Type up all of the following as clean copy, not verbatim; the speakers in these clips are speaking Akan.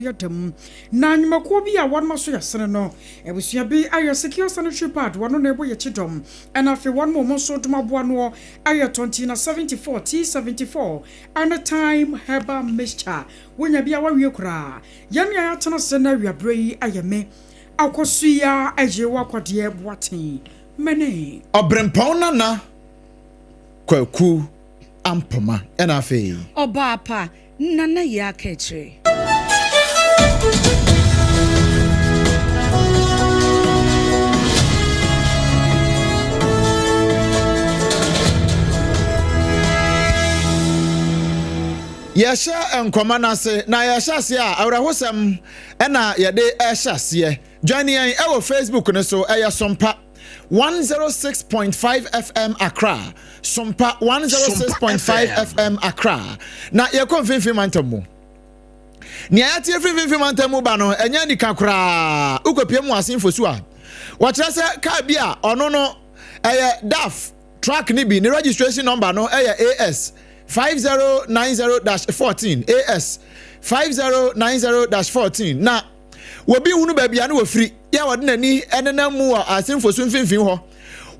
Yɛ da mu na nnwumakuo bi a wɔnom aso yɛ sene no abusua bi ayɛ Secure Sanitary Pad wɔno na ɛbɔ yɛkyi dɔm ɛna afei wɔnom a wɔn nso dom aboa noɔ ayɛ Tontina 74 T74 ɛne Thyme Herbal Mixture wonya bi a wawie koraa yɛn nea yɛatena ase na awiaberɛ yi ayɛ me akɔso yi ara ɛgye wakɔdeɛ boaten mene. Ɔbrempɔn Nana Kwaku Ampoma ɛna afei. Ɔbaa pa Nana Yaa Kɛkyerɛ. Yɛhyɛ nkɔmmɔ no ase na yɛhyɛ aseɛ a awerɛhosɛm ɛna yɛde ɛhyɛ aseɛ. Join yɛn ɛwɔ Facebook no so ɛyɛ Sompa 106.5 FM Accra. Sompa 106.5 FM Accra. Na yɛkɔ mfimfini mantam mu. Nea yɛate afiri mfimfini mantam mu ba no ɛnyɛ anika koraa. Wokɔpie mu ase mfosu a wɔkyerɛ sɛ kaa bi a ɔno no ɛyɛ DAF truck no bi ne registration number no ɛyɛ AS 5090-14 AS 5090-14 na Obi hunu baabi a na wɔfiri, yɛ a ɔde n'ani nenam mu wɔ asenfo so mfimfini hɔ.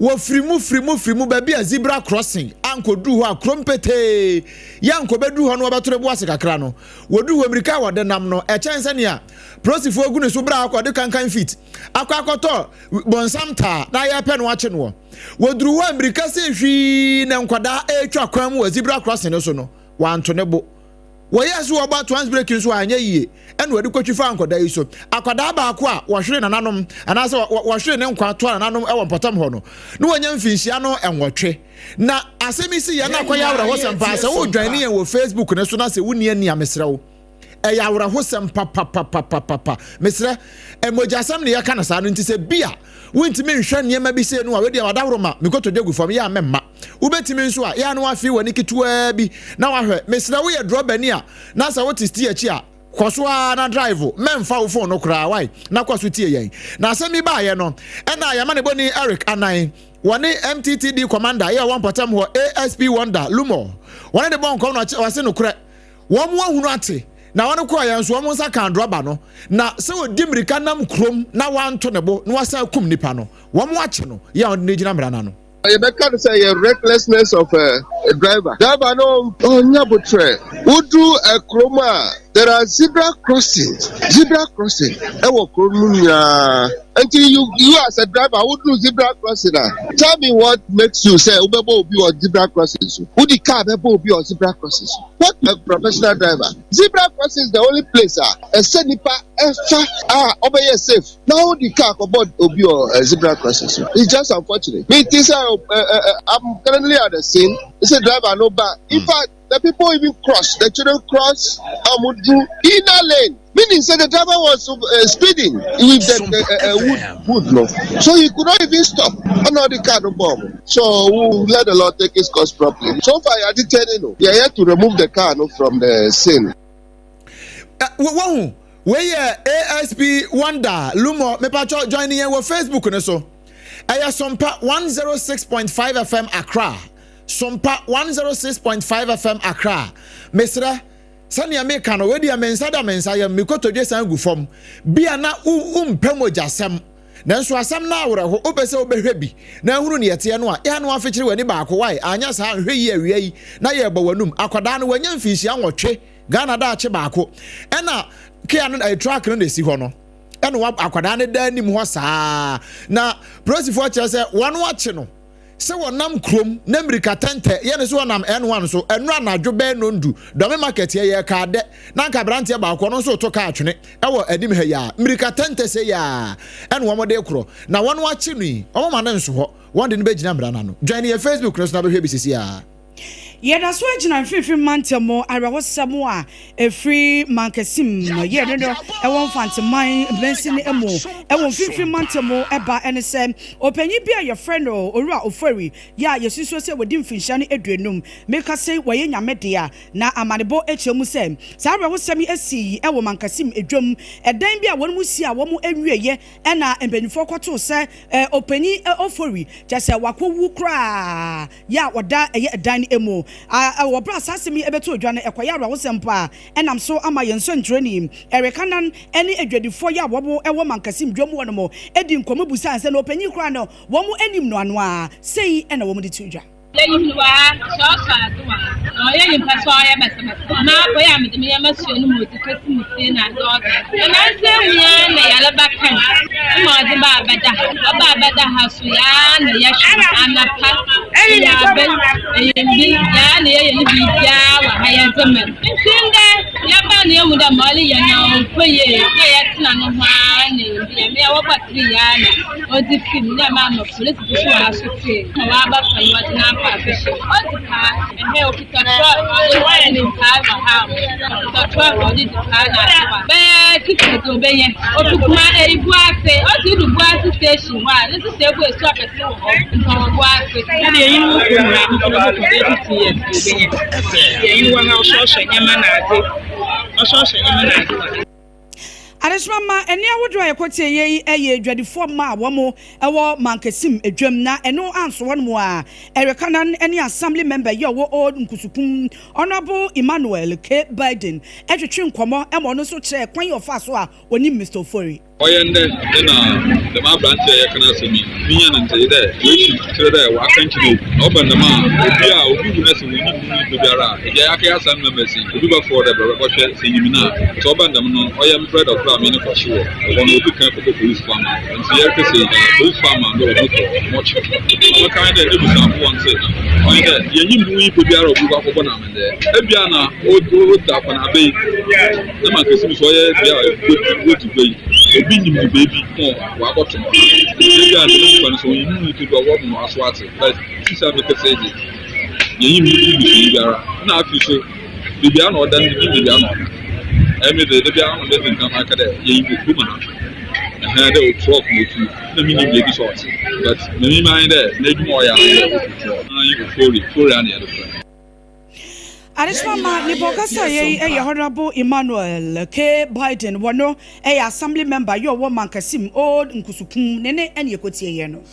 Wɔfiri mu, firi mu, firi mu, baabi a zebra crossing ankɔduru hɔ a kurom petee yɛ ankɔbɛduru hɔ no wɔbɛto ne bo ase kakra no. Wɔduru hɔ mmirika a wɔde nam no, ɛkyɛn sɛnea polisifoɔ gu ne so berɛ a ɔde kankan feet akɔ akɔtɔ bonsam taa na yɛrepɛ no akye noɔ. Wɔduru hɔ a mmirika sɛ hwii na nkwadaa retwa kwan mu wɔ zebra crossing no so no, wɔanto ne bo. Wɔyɛɛ sɛ wɔbɔ atoans breki nso anyɛ yie ɛna wɔde kɔtwi faa nkwadaa yi so. Akwadaa baako a wɔhwere nananom anaasɛ wɔhwere ne nkwa toa nananom wɔ mpɔtam hɔ no, na wɔnya mfinhyia no nwɔtwe. Na asɛm yi si yɛn na akɔyɛ awerɛhosɛm paa. Sɛ wodwane yɛn wɔ Facebook no so na sɛ wonni ani a mesrɛ wo. Ɛyɛ awerɛhosɛm papapapapapa. Mesrɛ, mogyasɛm na yɛka no saa no nti sɛ bi a wontumi nhwɛ nneɛma bi sei no a, wei deɛ wadaworo ma me kotodwe gu fam, yɛ a memma. Wobɛtumi nso a, yɛ a na woafee w'ani ketewaa bi na wahwɛ. Mesrɛ woyɛ drɔbani a na sɛ wote steer akyi a, kɔ so ara na drive, mɛmfa wo phone no koraa, wai, na kɔ so tie yɛn. Na asɛm yi baeɛ no, ɛna yɛamanebɔni Eric Anan, wɔne MTTD commander yɛ ɔwɔ mpɔtam hɔ ASP Wonder Lumor, wɔne de bɔ nkɔm na ɔse nokorɛ, wɔn ahunu ate, na wɔn kɔɔ yɛn nso wɔn nsa kaa drɔba no, na sɛ ɔdi mmirika nam kurom na wanto ne bo na wasan akum nipa no, wɔn akye no, yɛ a wɔde no gyina mmara no ano. Yɛbɛka no sɛ ɛyɛ recklessness of a driver. Driver no ɔnnya abotrɛ. Wodu kurom a, there are zebra crossings, zebra crossing ɛwɔ kuro no mu nyinaa. Nti you, you as a driver woduru zebra crossing a, tell me what makes you sɛ wobɛbɔ obi wɔ zebra crossing so. Wodi car bɛbɔ obi wɔ zebra crossing so. What a professional driver. Zebra crossing is the only place a ɛsɛ nipa ɛfa a ɔbɛyɛ safe. Na wodi car kɔbɔ obi wɔ zebra crossing so. It's just unfortunate. Me ti sɛ I'm currently at the scene. Sɛ driver no ba. In fact, the people even cross. The children cross. Amudu inner lane. Meaning, say the driver was speeding with the wood, no. So he could not even stop. Another car no bomb. So we let the law take its course properly. So far, you are detaining. No. We are here to remove the car no, from the scene. Wahu wei yɛ ASP Wonder Lumɔ mepatwɔ join yɛn wɔ Facebook no so ɛyɛ Sompa 106.5 FM Accra Sompa 106.5 FM Accra mesrɛ sɛnea meka no wei deɛ me nsa da me nsa yam me kotodwe san gu fam bia na wompɛ mogyasɛm nanso asɛm no awerɛho wopɛ sɛ wobɛhwɛ bi na ahunu neɛ ɛteɛ no a yɛ na wafekyere w'ani baako wae anyɛ saa nhwɛ yi awia yi na yɛrebɔ w'anum akwadaa no wanya mfinhyia nwɔtwe Ghana daakye baako ɛna kea no ɛyɛ truck no na esi hɔ no ɛna wa akwadaa no da anim hɔ saa na polisifoɔ kyerɛ sɛ wɔn akye no sɛ wɔnam kurom na mmirika tɛntɛ yɛ no so wɔnam N1 so ɛno anadwo bɛɛ nondu dɔme market yɛ yɛ kaa dɛ na nka aberanteɛ baako ɔno nso to kaa twene ɛwɔ anim ha yi a mmirika tɛntɛ sɛ yɛ a ɛna wɔn de korɔ na wɔn akye no yi wɔn ma no nso hɔ wɔn de no bɛgyina mmara no ano join yɛ Facebook no so na bɛhwɛ bi sisi a. Yɛda so gyina Mfinimfini Mantam mu awerɛhosɛm a ɛfiri Mankasim yɛ no no wɔ Mfanteman mansini mu wɔ Mfinimfini Mantam mu ba ne sɛ ɔpanyin bi a yɛfrɛ no Owura Ofori yɛ a yɛsusuo sɛ wadi mfinhyia no aduonum meka sei wɔyɛ Nyame dea na amanebɔ kyerɛ mu sɛ saa awerɛhosɛm yi sii wɔ Mankasim dwam ɛdan bi a wɔn mu si a wɔn nwieɛ ɛna mpanyinfoɔ kɔtoo sɛ ɔpanyin Ofori kyerɛ sɛ wakɔwu koraa yɛ a ɔda ɛyɛ ɛdan no mu. A Wɔ bere a saa asɛm yi bɛtoo dwa no, ɛkɔyɛɛ awerɛhosɛm mpo a ɛnam so ama yɛn sɛnkyerɛwni Eric Annan ne adwadifoɔ yi a wɔn wɔ Mankasim dwam hɔ nom dii nkɔmmɔ bisaa sɛ na ɔpanyin koraa no wɔn nnim no ano a, sei na wɔn de too dwa. Yɛnyim no wɔ ha, sɛ ɔsɔ adze wɔ ha, na ɔyɛ nyimpa so a ɔyɛ basabasa. Maakɔ yi a medze me ndzɛmba soa no mu odzi kesi me fie na adze ɔdze. Na nnansa mu yi ara na yarba ka no ma ɔdze baa bɛda ha. Ɔbaa bɛda ha so yɛa na yɛhwɛ no anapa, ewiaber, ewimbir, yɛa na yɛyɛ no biribiara wɔ ha yɛdze ma no. Ntsi ndɛ yɛbaa no yehu dɛ ma ɔreyɛ no ɔnnkɔ yie na yɛtsena no ho ara na ewimbir Nyame a wɔbɔ tsir yi ara na ɔdze fi mu na ɛma polisifo so wɔ ha so tee ma wɔaba fa no wɔdze no akɔ akɔhyɛ mu. Ɔdzi paa, ɛhɛn okitsa trɔk ɔdze wɔayɛ ne paa wɔ ha o, okitsa trɔk ɔdze dzi paa na adze wa. Bɛyɛ sika dze obenya. Ofi kuma eyi Buase, ɔdze du Buase station hɔ a, ne sesa egu esu akɛse wɔ hɔ, ntɔn wɔ Buase. Na deɛ yɛn wɔ kurom ha no bɛkɔ bɛyɛ 50 years deɛ obenya. Deɛ yɛn wɔ ha ɔsɔɔsɔ nneɛma na adze, ɔsɔɔsɔ nneɛma na adze wɔ ha. Adesoma mma ɛnne ahodoɔ a yɛkɔtieeɛ yi yɛ adwadifoɔ mma a wɔn wɔ Mankasim dwam na ɛno anso hɔ nom a Eric Annan ne Assembly Member yi a ɔwɔ Old Nkusukum Honourable Emmanuel K. Biden twetwe nkɔmmɔ ma ɔno nso kyerɛɛ kwan a ɔfaa so a ɔnim Mister Ofori. Ɔyɛ ndɛ na dɛm aberantsɛ a yɛreka n'asɛm yi, minya no ntsee dɛ oesu, kyerɛ dɛ ɔakankye no ewu. Na ɔba no dɛm a, obi a obi wu na sɛ wonnyim no nyimpa biara a, egya yɛakɛyɛ asan members yi, obi bɛfrɛ wo dɛ bra bɛkɔhwɛ sɛ inyim no a. Ntsi ɔba no dɛm no, ɔyɛ mprɛ da kor a menye no kɔhye wɔ hɔ no, odzi kan kɔbɔɔ polisifo amandzɛɛ. Ntsi yɛrekasa yi, polisifo amandzɛɛ wɔdze no kɔ mortuary. Ma mɛka nye dɛ, n'ebusuafo hɔn se, ɔnye dɛ yennyim no nyimpa biara a obi bɔkɔ akɔbɔ no amandzɛɛ. Ebia na odzi akɔnaaba yi. Na mankasa mu so ɔyɛ bea a wodzi gua yi, obi nyim no beebi ma ɔabɔto no. Ntsi ebi a dɛm nyimpa no sɛ onyim no nyimpa bi a ɔwɔ no aso atse, but sisi a mekasa yi dze, yennyim no no busuanyi biara. Nna afei so, beebi a nna ɔda no, minnyim beebi a nna ɔda. Emi dze, da biara nna medzi nkan maka dɛ yenyim wɔ kurom ha, ɛhɛn, dɛ trɔk na otu, nna minnyim beebi so ɔtse, but ma minyim ara nye dɛ n'edwuma a ɔyɛ ara nye dɛ otu trɔk. Ɔno nye Ofori, Ofori ara na yɛdze frɛ no. Adesoma ma nipa ɔkasa yɛ yi yɛ Honourable Emmanuel K. Biden wɔno yɛ Assembly Member yɛ ɔwɔ Mankasim Old Nkusukum ne ne ɛne ɛkɔtie yɛ no.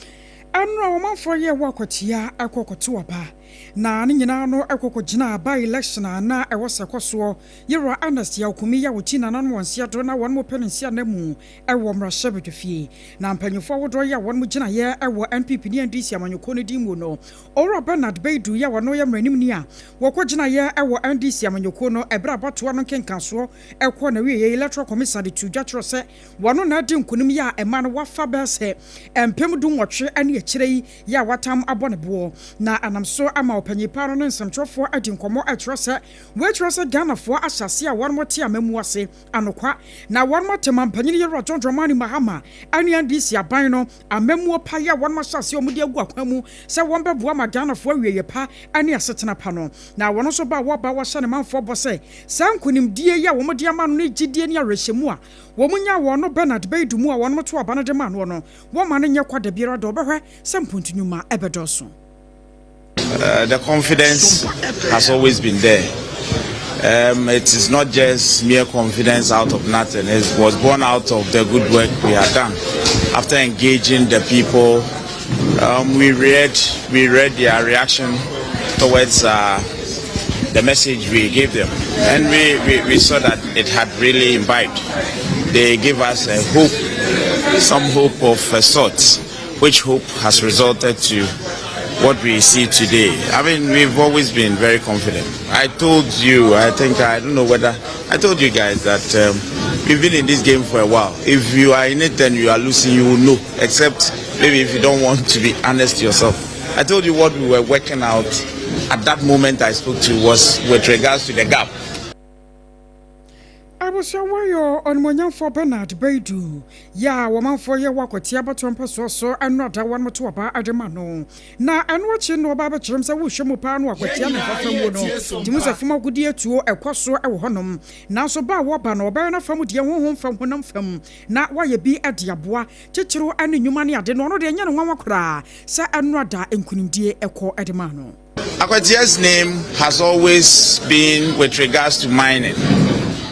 Ɛno a ɔmanfoɔ yɛɛ wɔ akwatia ɛkɔ kɔto aba na ne nyinaa no ɛkɔ kɔgyinaa by election a na ɛwɔ sɛ ɛkɔ soɔ. Yɛwura Ernest Yaw Kumi yɛ ɔti nananom wɔ nseɛ do na wɔn mo pɛ ne nseɛ ananmu wɔ mmarahyɛbadwafie. Na mpanyinfoɔ ahodoɔ yi a wɔn mo gyinaeɛ wɔ NPP ne NDC amanyɔkuo no din mu no Owura Bernard Baidu yi a ɔno yɛ mmaranimni a wɔkɔgyinaeɛ wɔ NDC amanyɔkuo no ɛberɛ a abatoɔ no nkenkansoɔ kɔɔ n'awieɛ yi, Electoral Commission de too dwa kyerɛ sɛ wɔno na adi nkonim yi a ɛma no wafa bɛyɛ sɛ 18,000 ne akyire yi yɛ a watam abɔ ne boɔ na ɛnam so ama ɔpanyin paa no ne nsɛmtwerɛfoɔ adi nkɔmmɔ ɛkyerɛ sɛ wei kyerɛ sɛ Ghanafoɔ ahyɛ aseɛ a wɔnom te amammuo ase anokwa na wɔnom ate mampanyin Yɛwura John Dramani Mahama ne NDC aban no Amammuo pa yi a wɔnom ahyɛ aseɛ wɔn de agu akwan mu sɛ wɔn bɛboa ma Ghanafoɔ awieɛ pa ne asetena pa no. Na wɔn nso ba a wɔba wɔhyɛ ne manfoɔ bɔ sɛ saa nkunimdie yi a wɔn de ama no ne gyidie ne awerɛhyɛmu a wɔn nyaa wɔ ɔno Bernard Baidu mu a wɔnom too aba no de maa noɔ no wɔmma no nyɛ kwa dabiara da wɔbɛhwɛ sɛ mpontu nwuma bɛdɔɔso. Uh, the confidence has always been there. Um, it is not just mere confidence out of nothing. It was born out of the good work we had done. After engaging the people, um, we read we read their reaction towards uh, the message we gave them, and we, we, we saw that it had really imbibed. They gave us a hope, some hope of a sort which hope has resulted to what we see today. I mean, we've always been very confident. I told you, I think, I don't know whether, I told you guys that um, we've been in this game for a while. If you are in it and you are losing, you will know, except maybe if you don't want to be honest yourself. I told you what we were working out at that moment I spoke to was with regards to the gap. Abusua Warrior Onimuonyamfoɔ Bernard Baidu yɛ a wɔmanfoɔ yɛ wɔ Akwatia abatoɔ mpɛsoɔ so nnora wɔnom to aba de ma no. Na ɛno akyi no ɔba abɛkyerɛm sɛ wohwɛ mu paa no Akwatia ne mfafa mu no tumi sɛ fam agodie tuo ɛkɔ so wɔ hɔnom. Nanso ba a wɔba no ɔbɛyɛ no afa mu deɛ honhom fam honam fam na wayɛ bi de aboa titiriw ne nnwuma ne ade no ɔno deɛ ɛnyɛ no nwanwa koraa sɛ nnora da nkunimdie kɔ de maa no. Akwatia's name has always been with regards to mining.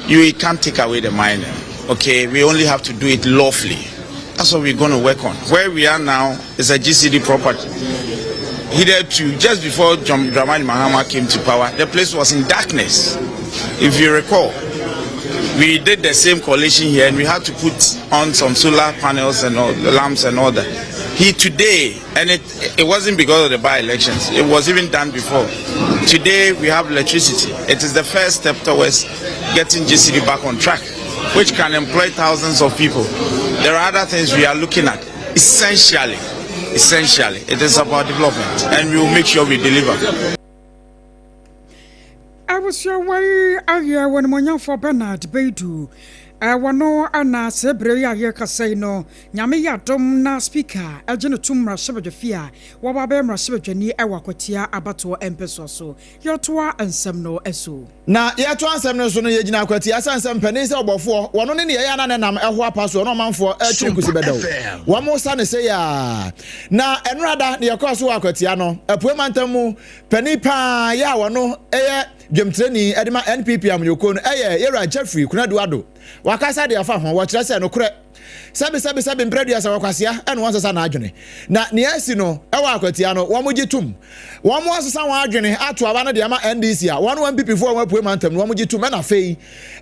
You can't take away the mining. Okay, we only have to do it lawfully. That's what we're going to work on. Where we are now is a GCD property. Hitherto, just before John Dramani Mahama came to power, the place was in darkness. If you recall, we did the same coalition here and we had to put on some solar panels and all, the lamps and all that. He today, and it, it wasn't because of the by-elections, it was even done before. Today we have electricity. It is the first step towards getting GCD back on track, which can employ thousands of people. There are other things we are looking at. Essentially, essentially, it is about development, and we will make sure we deliver. Abusua wei ayɛ wɔnimonyamfoɔ Bernard Beidu. Wɔno ana sɛ berɛ yi a yɛrekasa yi no, Nyame yɛ adom na Speaker gye no tom mmarahyɛbadwafie a, waba abɛyɛ mmarahyɛbadwani wɔ Akwatia abatoɔ mpɛsoa so. Yɛretoa nsɛm no so. Na yɛretoa nsɛm no so no, yɛgyina Akwatia sane sɛ mpanin sɛ ɔbɔfoɔ, wɔno ne nea ɛyɛ a na ne nam ɛho apa soɔ na ɔmanfoɔ retwere kusibɛdɛw. Wɔn sa no sei ara. Na ɛnora da na yɛkɔɔ so wɔ Akwatia no, Apuei mantam mu panin paa yɛ a wɔno yɛ dwamtirani de ma NPP amanyɔkuo no yɛ Yɛwura Jeffrey Konadu Addo. Wakasa de afa ho, wɔkyerɛ sɛ nokorɛ sɛbe sɛbe sɛbe mprɛ aduasa wɔ kwasea ɛna wɔn sesa n'adwene. Na nea asi no ɛwɔ akwatia no wɔn gye tom. Wɔn asesa wɔn adwene ato aba no de ama NDC a wɔn NPP foɔ a wɔn apue mantam no wɔn gye tom ɛna afei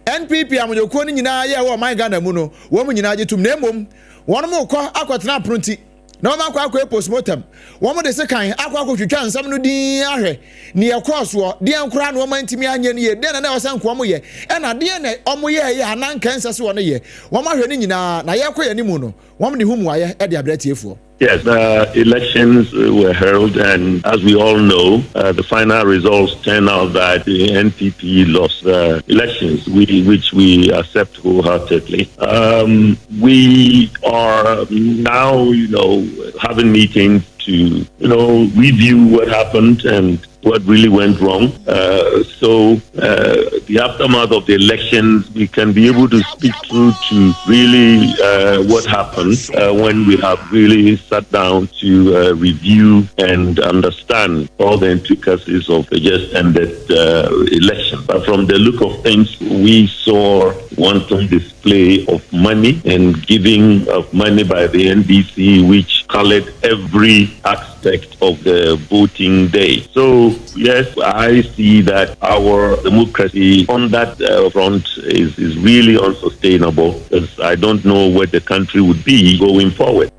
NPP amanyɔkuo no nyinaa yɛ ɛwɔ ɔman Ghana mu no wɔn nyinaa gye tom na mmom wɔn rekɔ akɔtena apono ti na wɔn akɔ akɔyɛ postmortem. Wɔn de sekan akɔ akɔtwitwa nsɛm no dinn ahwɛ nea ɛkɔɔ soɔ, deɛn koraa na wɔn antumi anyɛ no yie, deɛn na na ɛwɔ sɛ nka wɔn yɛ, ɛna deɛn na wɔn yɛɛyɛ a na nka ɛnsɛ sɛ wɔn yɛ. Wɔn ahwɛ ne nyinaa, na yɛrekɔ yɛn anim no, wɔn de ho mmuaeɛ de abrɛ atiefoɔ. Yes, the elections were held, and as we all know, uh, the final results turned out that the NPP lost the elections, we, which we accept wholeheartedly. Um, we are now, you know, having meetings to, you know, review what happened and what really went wrong. Uh, so uh, the aftermath of the elections, we can be able to speak through to really uh, what happened uh, when we have really sat down to uh, review and understand all the intricacies of the just ended uh, election. But from the look of things, we saw wanton display of money and giving of money by the NDC, which colored every aspect of the voting day. So, yes, I see that our democracy on that front is, is really unsustainable because I don't know where the country would be going forward.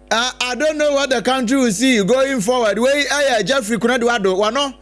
Uh, I don't know what the country will see going forward. Wei ɛyɛ Jeffrey Konadu Ado wano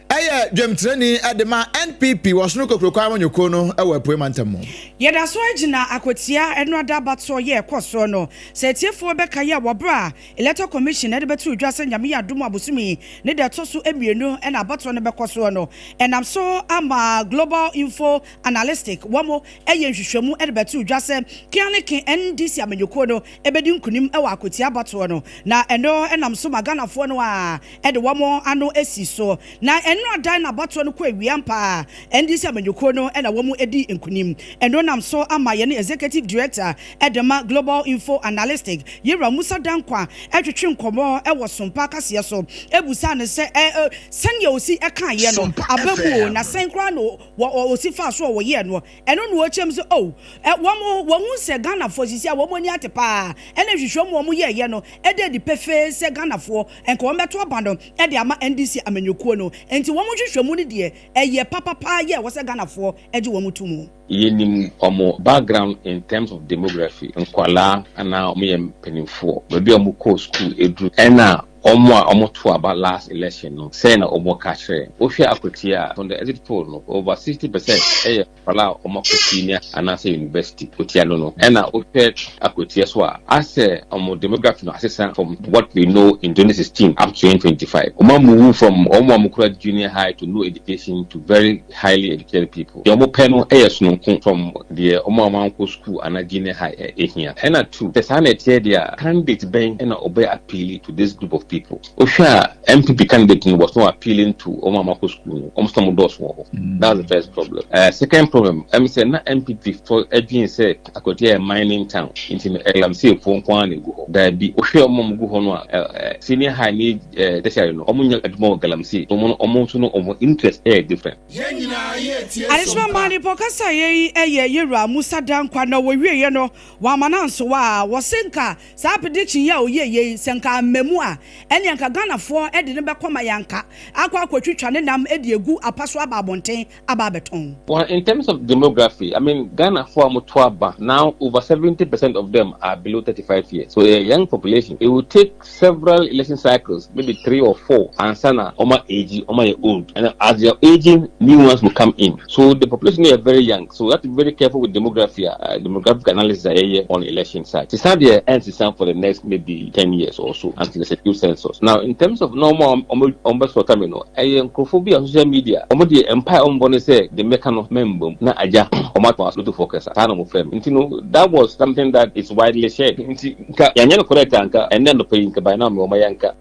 ɛyɛ dwamtirani de ma NPP wɔ Sono Kokroko amanyɔkuo no wɔ Apuei mantam mu. Yɛda so ara gyina akwatia ɛnoada abatoɔ yɛ ɛkɔ soɔ no. Sɛ atiefoɔ bɛkae a wɔ berɛ a Electoral Commission de bɛtoo dwa sɛ Nyame yɛ adom a bosome yi ne da ɛtɔ so mmienu na abatoɔ no bɛkɔ soɔ no, ɛnam so ama Global Info Analytic wɔn yɛ nhwehwɛmu de bɛtoo dwa sɛ kea ne ke NDC amanyɔkuo no bɛdi nkunim wɔ akwatia abatoɔ no, na ɛno nam so ma Ghanafoɔ no ara de wɔn ano si so. Na ɛno adan na abatoɔ no kɔ awie ampa ara, NDC amanyɔkuo no na wɔn dii nkunim. Ɛno nam so ama yɛne Executive Director de ma Global Info Analytic, Yewura Musa Dankwa twetwe nkɔmmɔ wɔ Sompa kaseɛ so busaa no sɛ sɛdeɛ ɔsi kaeɛ no aba mu o, na sɛn koraa na ɔsi faa so a wɔyɛɛ noɔ. Ɛno na ɔkyerɛ mu sɛ oh, wɔn wɔhu sɛ Ghanafoɔ sisi a wɔn ani ate paa, ɛna nhwehwɛmu a wɔn yɛɛyɛ no ɛda adi pefee sɛ Ghanafoɔ nka wɔn bɛto aba no de ama NDC amanyɔkuo no, nti wɔn nhwehwɛmu no deɛ ɛyɛ papa paa yɛ ɛwɔ sɛ Ghanafoɔ gye wɔn to mu. Yɛnim wɔn background in terms of demography, nkwadaa anaa wɔn yɛ mpanimfoɔ, baabi a wɔn kɔɔ school ɛduru, ɛna wɔn a wɔn to aba last election no sɛn na wɔn ka kyerɛ. Wohwɛ Akwatia a, from the exit poll no, over 60% ɛyɛ nkwadaa a wɔn akɔ senior anaasɛ university, Akwatia no no. Ɛna wohwɛ Akwatia so a, asɛ wɔn demography no asesa from what we know in 2016 up to 2025. Wɔn a move from wɔn a wɔkura junior high to no education to very highly educated people. Deɛ wɔpɛ no yɛ sononko from deɛ wɔn a wɔankɔ school anaa junior high hia. Ɛna two, sɛ saa na ɛteɛ deɛ a, candidate bɛn na ɔbɛ appeal to this group of people? Wohwɛ a NPP candidate no was not appealing to wɔn a wɔakɔ school no, wɔn nso na wɔdɔɔso wɔ hɔ. That's the first problem. Uh, second problem, ɛm sɛ na NPP fo adwene sɛ Akwatia yɛ mining town, nti no galamseyfoɔ nko ara na ɛgu hɔ. Daabi, wohwɛ wɔn a wɔgu hɔ no a, senior high ne tertiary no, wɔn nyɛ adwuma wɔ galamsey. Wɔn no, wɔn nso no, wɔn interest yɛ different. Adesima maa nipa ɔkasaeɛ yi yɛ Yewura Musa Dankwa na wɔwieɛ no wamma no ansowa a wɔse nka saa prediction yi a ɔyɛeɛ yi sɛ nka amma mu a ɛneɛ nka Ghanafoɔ de no bɛkɔ ma yɛanka akɔ akɔtwitwa ne nam de agu apa so aba abɔnten aba abɛtɔn. Well, in terms of demography, I mean, Ghanafoɔ a wɔto aba now over 70% of them are below 35 years. So a young population. It will take several election cycles, maybe three or four, ansa na wɔn age, wɔn ayɛ old. And as they are aging, new ones will come in. So the population is very young. So we have to be very careful with demography, demographic analysis a yɛyɛ on election side. Sisa deɛ ɛnsesa for the next maybe 10 years or so until there's a new census. Now, in terms of normal wɔn wɔn bɛ sɔrɔ mi no, ɛyɛ nkurɔfoɔ bi a social media, wɔn deɛ mpae a wɔn bɔ ne sɛ de mmɛka no mɛmbom na agya wɔn ato aso foɔ kɛsa saa na wɔn frɛ mi. Nti no, that was something that is widely shared. Nti nka yɛnyɛ no correct a nka ɛnɛ nɔpɛ yi nka by now mi wɔn ayɛ nka.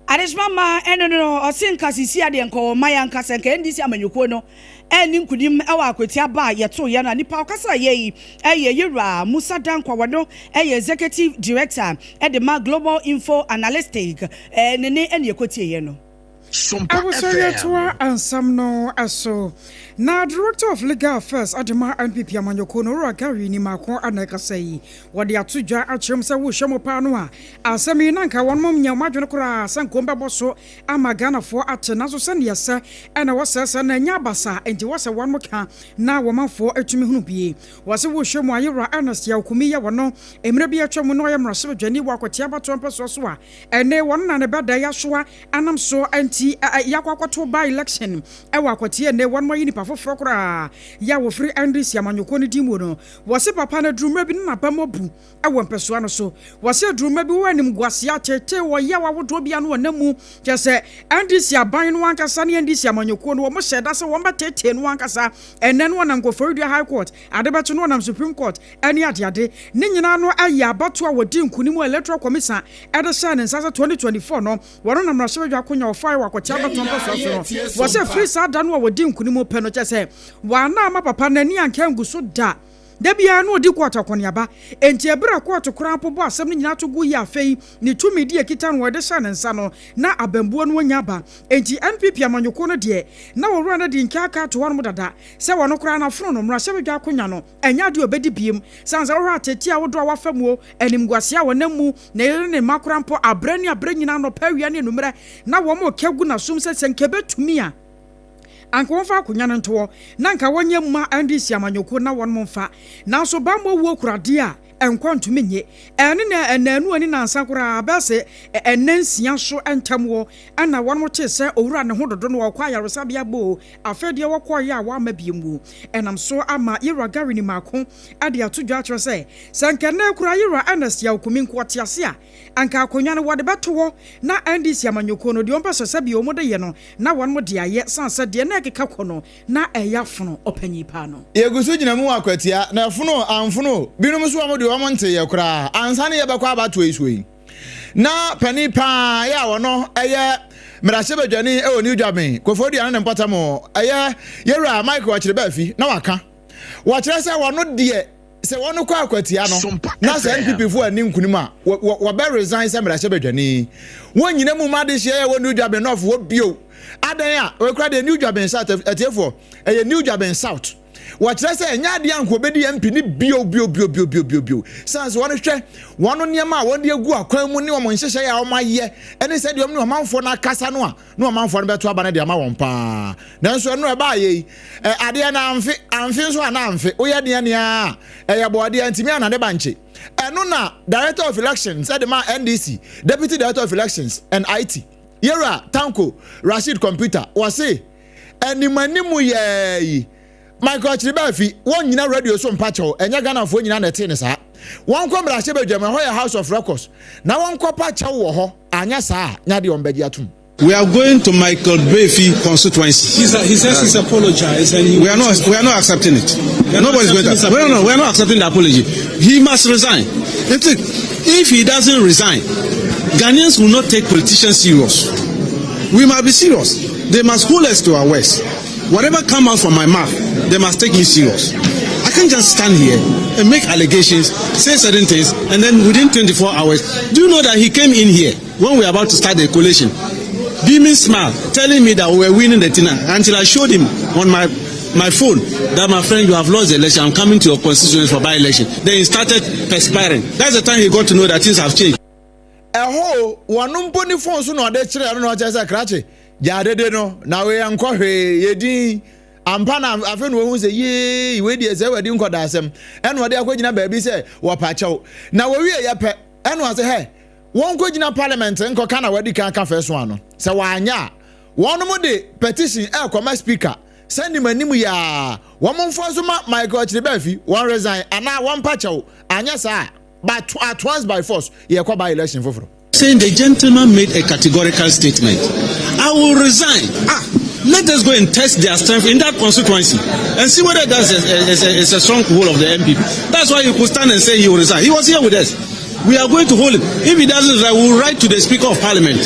Adesoma ma ɛno no ɔse nka sisi adeɛ nka ɔma yɛ ankasa nka NDC amanyɔkuo no ɛni nkunim ɛwɔ akwatia ba a yɛto yɛ no a nipa ɔkasa yɛ yi ɛyɛ yɛwura Musa Dankwa, wɔno ɛyɛ executive director ɛde ma Global Info Analytic ɛne ne ɛne ɛkɔtie yɛ no. Abusua, nsɛm no so na Director of Legal Affairs adema NPP amanyɔkuo no, Owura Gary Nimako, ana ɛkasa yi wɔde ato dwa akyerɛ mu sɛ wohyɛ mu paa no a asɛm yi na nka wɔn mo nya wɔn adwene koraa sɛ nkom bɛbɔ so ama Ghanafoɔ ate, nanso sɛneɛ sɛ ɛna wɔsɛsɛ na ɛnyɛ abasa nti wɔsɛ wɔn mo ka na wɔmanfoɔ atumi hunu bie. Wɔsɛ wohyɛ mu ayɛwura Ernest Yaw Kumi yɛ wɔn mmerɛ bi atwa mu na ɔyɛ mmarahyɛbadwani wɔ Akwatia abatoɔ mpɛsoɔ so a ɛne wɔn na ne bɛda yɛasoa anam so nti yɛakɔ akɔto by election ɛwɔ Akwatia. Ne wɔn ayi nipa foforɔ koraa yɛ a wɔfiri NDC amanyɔkuo no din mu no, wɔse papa no adurummerɛ bi ne n'aba mu abu ɛwɔ mpɛsoa no so. Wɔse adurummerɛ bi wɔ animguaseɛ atete wɔ yaw ahodoɔ bi ano ɔnam mu kyɛ sɛ NDC aban no ankasa ne NDC amanyɔkuo no wɔn hyɛ da sɛ wɔn bɛtete no ankasa. Ɛnɛ no wɔnam Koforidua High Court, ade bɛkye no wɔnam Supreme Court ɛne adeade ne nyinaa no ayɛ abato a wɔdi nkunim a Electoral Commission ɛde hyɛ ne nsa sɛ 2024 no wɔn nam mmarahyɛbadwa akonnwa wɔfae wɔ Akwatia abatoɔ mpɛsoa so no. Wɔsɛ firi saa da no a wɔdi nkunim pɛ no kyɛ sɛ wɔana ama papa n'ani anka ngu so da da biara no ɔdi court akɔneaba. Enti ɛberɛ a court koraa mpo bɔ asɛm no nyinaa to gu yi, afei ne tumi di ekita no wɔde hyɛ ne nsa no na abambuo no anya aba. Enti NPP amanyɔkuo no deɛ na wɔwura no de nkaaka to hɔnom dada sɛ wɔno koraa n'afono no mmarahyɛbadwa akonnwa no ɛnyɛ adeɛ ɔbɛdi biem san sɛ wɔhwɛ atete ahodoɔ a wafa mu animguaseɛ a wɔnam mu na yɛre ne mma koraa mpo abrɛ ne abrɛ nyinaa nɔpɛ, awia ne anummerɛ na wɔn ka gu n'asom sɛ nka ɛbɛtumi a anka wɔmfa akonnwa no ntoɔ na nka wɔnyɛ mma NDC amanyɔkuo na wɔn mfa, nanso bammɔ wuo kuradeɛ a nkɔ ntumi nye ɛne na ɛnaanu ani nansa koraa bɛsɛ ɛnɛ 6 so ntam wɔ ɛna wɔn te sɛ owura ne ho dodo no wɔkɔ ayaresabea bo. Afei deɛ wɔkɔɔyɛ a wɔama bie mu ɛnam so ama yɛwura Gary ni maako ɛde ato dwa akyerɛ sɛ nka nnɛ kura yɛwura Ernest Yaw Kumi nko ɔte ase a anka akonnwa no wɔde bɛto hɔ na NDC amanyɔkuo no deɛ wɔmpɛ sɛ sɛbi wɔn de yɛ no na wɔn mo de ayɛ san sɛ deɛ na ɛkeka kɔ no na ɛyɛ afono ɔpanyin paa no. Yɛgu so gyina mu wɔ Akwatia na ɛfono amfono binom nso wɔn deɛ wɔn nte yɛ koraa ansa ne yɛbɛkɔ abatoɔ yi so yi na panin paa yɛ a wɔno ɛyɛ mmarahyɛbadwani ɛwɔ New Dwaben Koforidua ne ne mpɔtam ɛyɛ yɛwura Michael Ɔkyerɛ Baafi na waka wɔkyerɛ sɛ wɔno deɛ sɛ wɔn kɔ Akwatia no na sɛ NPP fo ani nkunim a wɔbɛ resign sɛ mmarahyɛbadwani. Wɔn nyina mu ma adehyɛ yɛ wɔ New Dwaben North wɔ bio adan a wɔkura deɛ New Dwaben South atiefoɔ ɛyɛ New Dwaben South. Wɔkyerɛ sɛ ɛnyɛ adeɛ anko obɛdi MP ne bio bio bio bio bio bio bio san sɛ wɔn hwɛ wɔn nneɛma a wɔn de agu akwan mu ne wɔn nhyehyɛ a wɔn ayɛ ɛne sɛdeɛ wɔn ne ɔmanfoɔ no akasa no a na ɔmanfoɔ no bɛto aba no de ama wɔn paa. Nanso ɛno ɛbaa yɛ yi ɛ adeɛ na amfe amfe nso a na amfe woyɛ deɛ nea ɛyɛ bɔɔdeɛ ntumi ana ne ba nkye. Ɛno na Director of Elections ɛde ma NDC Deputy Director of Elections and IT, Yɛwura Tanko Rasheed Computer, wɔse animanimu yɛɛ yi Michael Ɔkyere Baafi wɔn nyina radio so mpakyɛw. Ɛnyɛ Ghanafoɔ nyinaa na ɛtee ne saa. Wɔn kɔ mmarahyɛ badwam, ɛhɔ yɛ House of Records, na wɔn kɔ pa kyɛw wɔ hɔ. Anyɛ saa a nyadeɛ wɔn bɛgye atum. We are going to Michael Baafi constituency. He says he's apologized and he We are not accepting it. Nobody's going to. No, no, we are not accepting the apology. He must resign. In fact, if he doesn't resign, Ghanaians will not take politicians serious. We must be serious. They must hold us to our words. Whatever come out from my mouth, they must take me serious. I can't just stand here and make allegations, say certain things, and then within 24 hours, do you know that he came in here when we were about to start the collation, beaming smile, telling me that we were winning the thing until I showed him on my phone that, "My friend, you have lost the election. I'm coming to your constituency for by-election." Then he started perspiring. That's the time he got to know that things have changed. Ɛhɔ o, wɔno mpo ne phone so na ɔde kyerɛɛ no na ɔkyerɛ sɛ krakye gyaa dede no na wei ɛnkɔ hwee yɛ din. Ampa na afei na wɔhu sɛ yee wei deɛ sɛ wadi nkɔdaasɛm ɛna ɔde akɔgyina baabi sɛ wɔpa kyɛw. Na wɔwie yɛ pɛ ɛna ɔsɛ hɛ wɔnkɔgyina parliament nkɔka na wadi kan aka first one no sɛ wɔanyɛ a wɔnom de petition ɛrekɔma speaker sɛ nim anim yi ara wɔn mfa so ma Michael Kyerebaafi wɔn resign anaa wɔmpa kyɛw anyɛ saa a But at once by force, yɛkɔ by election foforɔ. Saying the gentleman made a categorical statement. I will resign. Ah, let us go and test their strength in that constituency and see whether that's a, a, a, a stronghold of the MPP. That's why he could stand and say he will resign. He was here with us. We are going to hold him. If he doesn't resign, we will write to the Speaker of Parliament.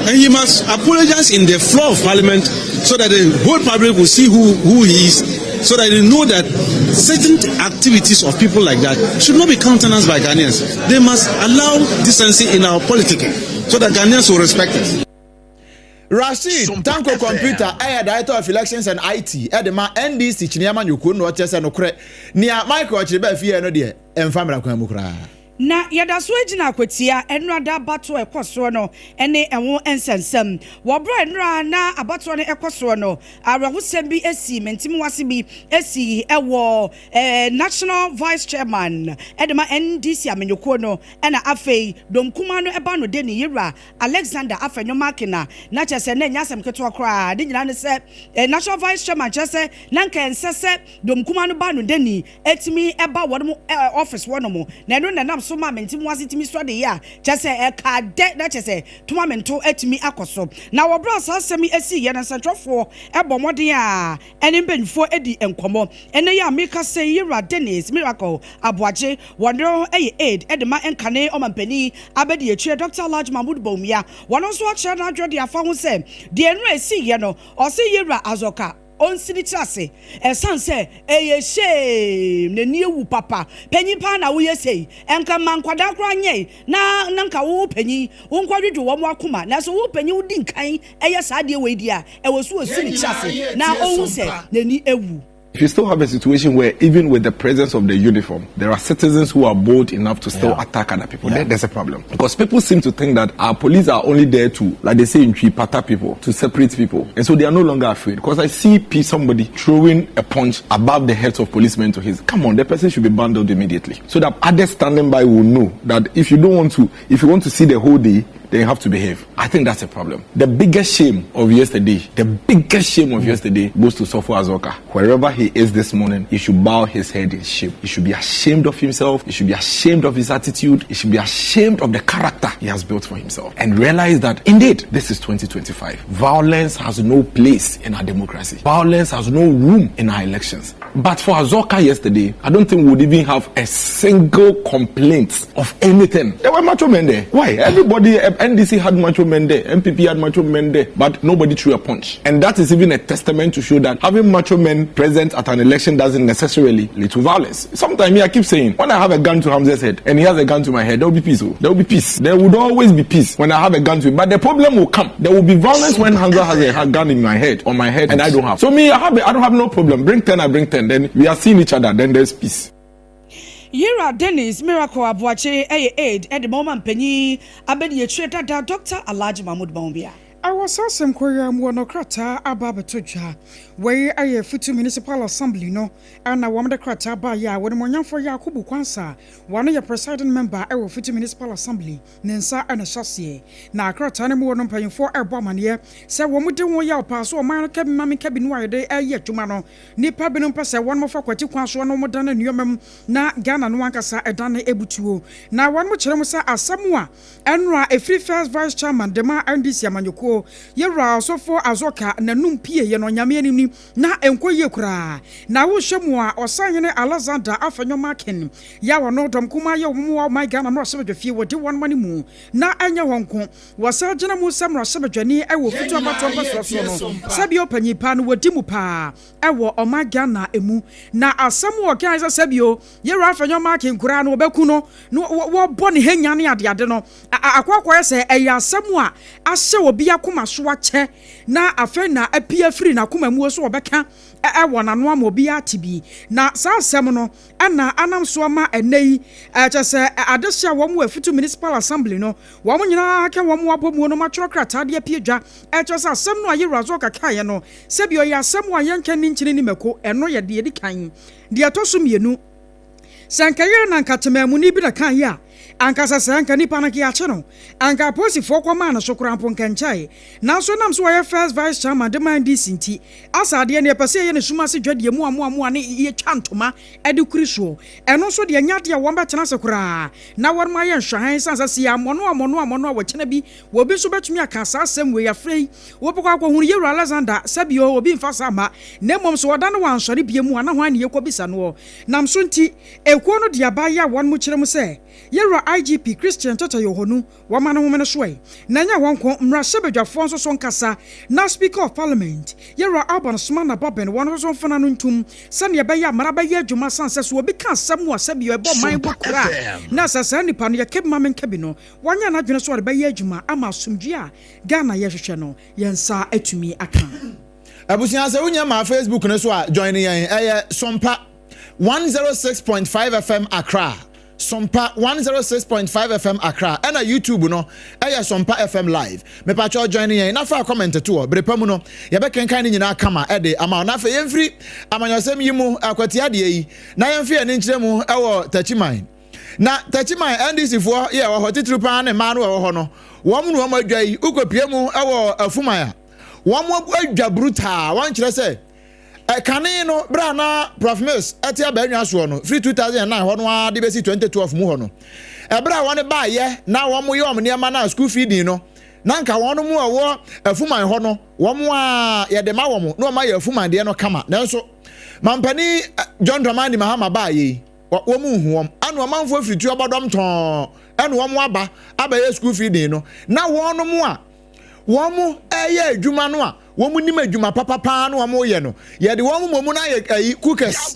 And he must apologize in the floor of Parliament so that the whole public will see who, who he is, so that they know that certain activities of people like that should not be countenanced by Ghanaians. They must allow decency in our politics so that Ghanaians will respect us. Rasheed Tanko Computer ɛyɛ Director of Elections and IT ɛde ma NDC Kyini Amanyɔkuo no na ɔkyerɛ sɛ nokorɛ nea Michael Ɔkyere fie no deɛ ɛmfa mmara kwan mu koraa. Na yɛda so gyina akwatia nnora da abatoɔ a ɛkɔ soɔ no ne ɛho nsɛnsɛm. Wɔ berɛ a nnora na abatoɔ no ɛkɔ soɔ no, awerɛhosɛm bi sii, mentemwase bi sii wɔ National Vice Chairman de ma NDC amanyɔkuo no ɛna afei dɔm kumaa no ba no deni Yewura Alexander Afenyo Markin a na kyerɛ sɛ na ɛnyɛ asɛm ketewa koraa. Ne nyinaa ne sɛ National Vice Chairman kyerɛ sɛ na nka ɛnsɛ sɛ dɔm kumaa no ba no deni tumi ba wɔn office hɔ nom na ɛno na ɛnam so ma mente mu ase tumi sɔ de yɛ a kyerɛ sɛ ɛkaa dɛ na kyerɛ sɛ toma mento atumi akɔ so. Na wɔ berɛ a saa asɛm yi sii yɛ no nsɛntwerɛfoɔ bɔ mmɔden a ɛne mpanyinfoɔ di nkɔmmɔ. Ɛnɛ yi a meka yi Yewura Dennis Miracle Aboagye wɔn yɛ aide de ma nkane ɔmampanin abɛdi akyire Dr. Alhaji Mahmoud Bawumia wɔn nso akyerɛ n'adwene de afa ho sɛ deɛ nnura esi yɛ no ɔse Yewura Azorka ɔnsi ne tiri ase ɛsiane sɛ ɛyɛ shame n'ani ewu papa panyin paa na woyɛ sei nka ma nkwadaa koraa nyɛ na na nka wo panyin wo nkɔdwedwe wɔn akoma nanso wo panyin wodi nkan ɛyɛ saa adeɛ wei deɛ a ɛwɔ so osi ne tiri ase na ɔhu sɛ n'ani ewu. If you still have a situation where, even with the presence of the uniform, there are citizens who are bold enough to still attack other people, then there's a problem. Because people seem to think that our police are only there to, like they say in Pata people, to separate people. And so they are no longer afraid. Because I see somebody throwing a punch above the heads of policemen to his. Come on, the person should be bundled immediately. So that others standing by will know that if you don't want to, if you want to see the whole day, then you have to behave. I think that's a problem. The biggest shame of yesterday, the biggest shame of yesterday goes to Sofo Azoka. Wherever he is this morning, he should bow his head in shame. He should be ashamed of himself. He should be ashamed of his attitude. He should be ashamed of the character he has built for himself. And realize that indeed, this is 2025. Violence has no place in our democracy. Violence has no room in our elections. But for Azoka yesterday, I don't think we would even have a single complaint of anything. There were macho men there. Why? Everybody, NDC had macho men there, NPP had macho men there, but nobody threw a punch. And that is even a testament to show that having macho men present at an election doesn't necessarily lead to violence. Sometimes I keep saying, when I have a gun to Hamza's head and he has a gun to my head, there will be peace. Oh. There will be peace. There would always be peace when I have a gun to him. But the problem will come. There will be violence when Hamza has a gun in my head, on my head, and I don't have. So me, I don't have no problem. Bring 10, I bring 10. Then we are seeing each other. Then there's peace. Yira Dennis Miracle Aboagye ɛyɛ aide ɛde ma ɔma mpanyin abɛdi akyire dada Dr. Alhaji Mahmoud Bawumia. Awɔ saa asɛm kɔyɛ mu wɔ no krataa aba abɛtɔ dwa. Wei ayɛ Futu Municipal Assembly no ɛna wɔn de krataa baayɛ a wɔn mɔnyamfo Yakubu Kwansa wɔn yɛ presiding member ɛwɔ Futu Municipal Assembly ne nsa ɛna hyɛ aseɛ. Na krataa no mu wɔ no mpanyinfoɔ ɛrebɔ amaneɛ sɛ wɔn de wɔn yɛ ɔpaa so ɔman no kɛbi mame kɛbi no a yɛde ɛyɛ adwuma no nipa binom pɛ sɛ wɔn fa kwati kwan so na wɔn dane nneɛma mu na Ghana no ankasa ɛdane ebutuo. Na wɔn kyerɛ mu sɛ asɛm a ɛnora efiri first vice chairman de ma NDC amanyɔkuo yɛwura Ɔsɔfo Azorka n'anum pie yɛ no Nyame anim ni na nkɔ yie koraa na wohyɛ mu a Ɔsahene Alexander Afenyo Markin yɛ a wɔno dɔm kuma yɛ wɔn wɔ ɔman Ghana mmarahyɛbadwafie wɔde wɔn ma no mu na ɛnyɛ wɔn nko wɔsan gyina mu sɛ mmarahyɛbadwani ɛwɔ Futu abatoɔ mpɛsoɔ soɔ no sɛbi ɔpanyin paa no wɔdi mu paa ɛwɔ ɔman Ghana emu na asɛm wɔ kan sɛ sɛbio yɛwura Afenyo Markin koraa no wɔbɛku no na wɔbɔ ne henya ne adeade no akɔakɔyɛ sɛ ɛyɛ asɛm a ahyɛ obi akoma so akyɛ na afei na apia firi n'akoma mu so wɔbɛka. wɔ n'ano ama obiara ate bi. Na saa asɛm no na anam so ama ɛnnɛ yi, kyerɛ sɛ adehye a wɔn wɔ Afutu Municipal Assembly no, wɔn nyinaa ka wɔn abɔmuo no atwerɛ krataa de apue dwa, ɛkyerɛ sɛ asɛm no a Yewura Azorka kaeɛ no, sɛbi ɔyɛ asɛm a yɛnka nni nkyene nni mako, ɛno yɛ deɛ ɛdi kan. Deɛ ɛtɔ so mmienu, sɛ anka yɛn na anka temaamuni bi na kaeɛ a, anka sɛ sɛɛ anka nipa no anka yɛakye no, anka apolisifoɔ kɔmaa no so koraa mpo anka ɛnkyɛe. Nanso ɛnam sɛ ɔyɛ First Vice Chairman de ma NDC nti, asa adeɛ no yɛpɛ sɛ yɛyɛ no sum ase dwadie moamoamoa ne yɛtwa ntoma de kuri soɔ. Ɛno nso deɛ ɛnyɛ adeɛ a wɔbɛtena ase koraa na wɔnom ayɛ nhwɛhan ɛsiane sɛ sɛ yɛammɔ no ammɔ no ammɔ no a ɔkyena bi obi nso bɛtumi aka saa asɛm wei. Afei wobɛkɔ akɔhunu Yɛwura Alexander sɛ bio obi mfa saa mma na mmom sɛ ɔda no wansɔre bio mu a na hwan ne yɛkɔbisa noɔ. Nam so nti ekuo no de aba yi a wɔnom kyerɛ mu sɛ Yɛwura IGP Christian Tetteh Yohonu Wɔma no homene so ɛ. Na ɛnyɛ hɔ nko, mmarahyɛbadwafoɔ nso so nkasa, na Speaker of Parliament, Yɛwura Alban Sumana Bagbin, wɔn nso so mfena no ntum, sɛdeɛ ɛbɛyɛ a mmara bɛyɛ adwuma sane sɛ sɛ obi ka asɛm a sɛdeɛ ɛbɔ man bɔ kura a, na sɛ saa nipa no yɛka bi ma menka bi no, wanyɛ n'adwene sɛ ɔde bɛyɛ adwuma ama asomdwoeɛ a Ghana yɛhwehwɛ no, yɛn nsa atumi aka. Abusua sɛ wonya maa Facebook no so a join yɛn ɛyɛ Sompa 106.5 FM Accra Sompa 106.5 FM Accra ɛna YouTube no ɛyɛ Sompa FM Live. Mepakyɛw join yɛn na fa comment to hɔ. Bere pa mu no yɛbɛkenkan ne nyinaa kama ɛde ama wo. Na afei yɛmfiri amanyɔsɛm yi mu akwatia adeɛ yi na yɛmfa yɛn ani nkyerɛ mu ɛwɔ Takyiman. Na Takyiman NDC foɔ yɛ ɛwɔ hɔ titiriw paa ne mmaa no ɛwɔ hɔ no wɔn na wɔn adwa yi wokɔpie mu ɛwɔ Afuman a wɔn adwa brutaa wɔn kyerɛ sɛ Kane no, berɛ a na Prof. Mills te abannwa soɔ no, firi 2009 hɔ no ara de bɛsi 2012 mu hɔ no, ɛberɛ a wɔn baeɛ na wɔyɛ wɔn nneɛma no a school feeding no, na nka wɔn mu a ɛwɔ Afuman hɔ no, wɔn a yɛde ma wɔn na wɔn ayɛ Afuman deɛ no kama. Nanso, Mampanin John Dramani Mahama baeɛ yi, wɔn nhu wɔn. Ɛna ɔmanfoɔ firi tuabɔdɔm tɔn ɛna wɔn aba abɛyɛ school feeding no, na wɔn a wɔreyɛ adwuma no a wɔnim adwuma papa paa no wɔreyɛ no yɛde wɔn mmom no ayɛ ayi cookers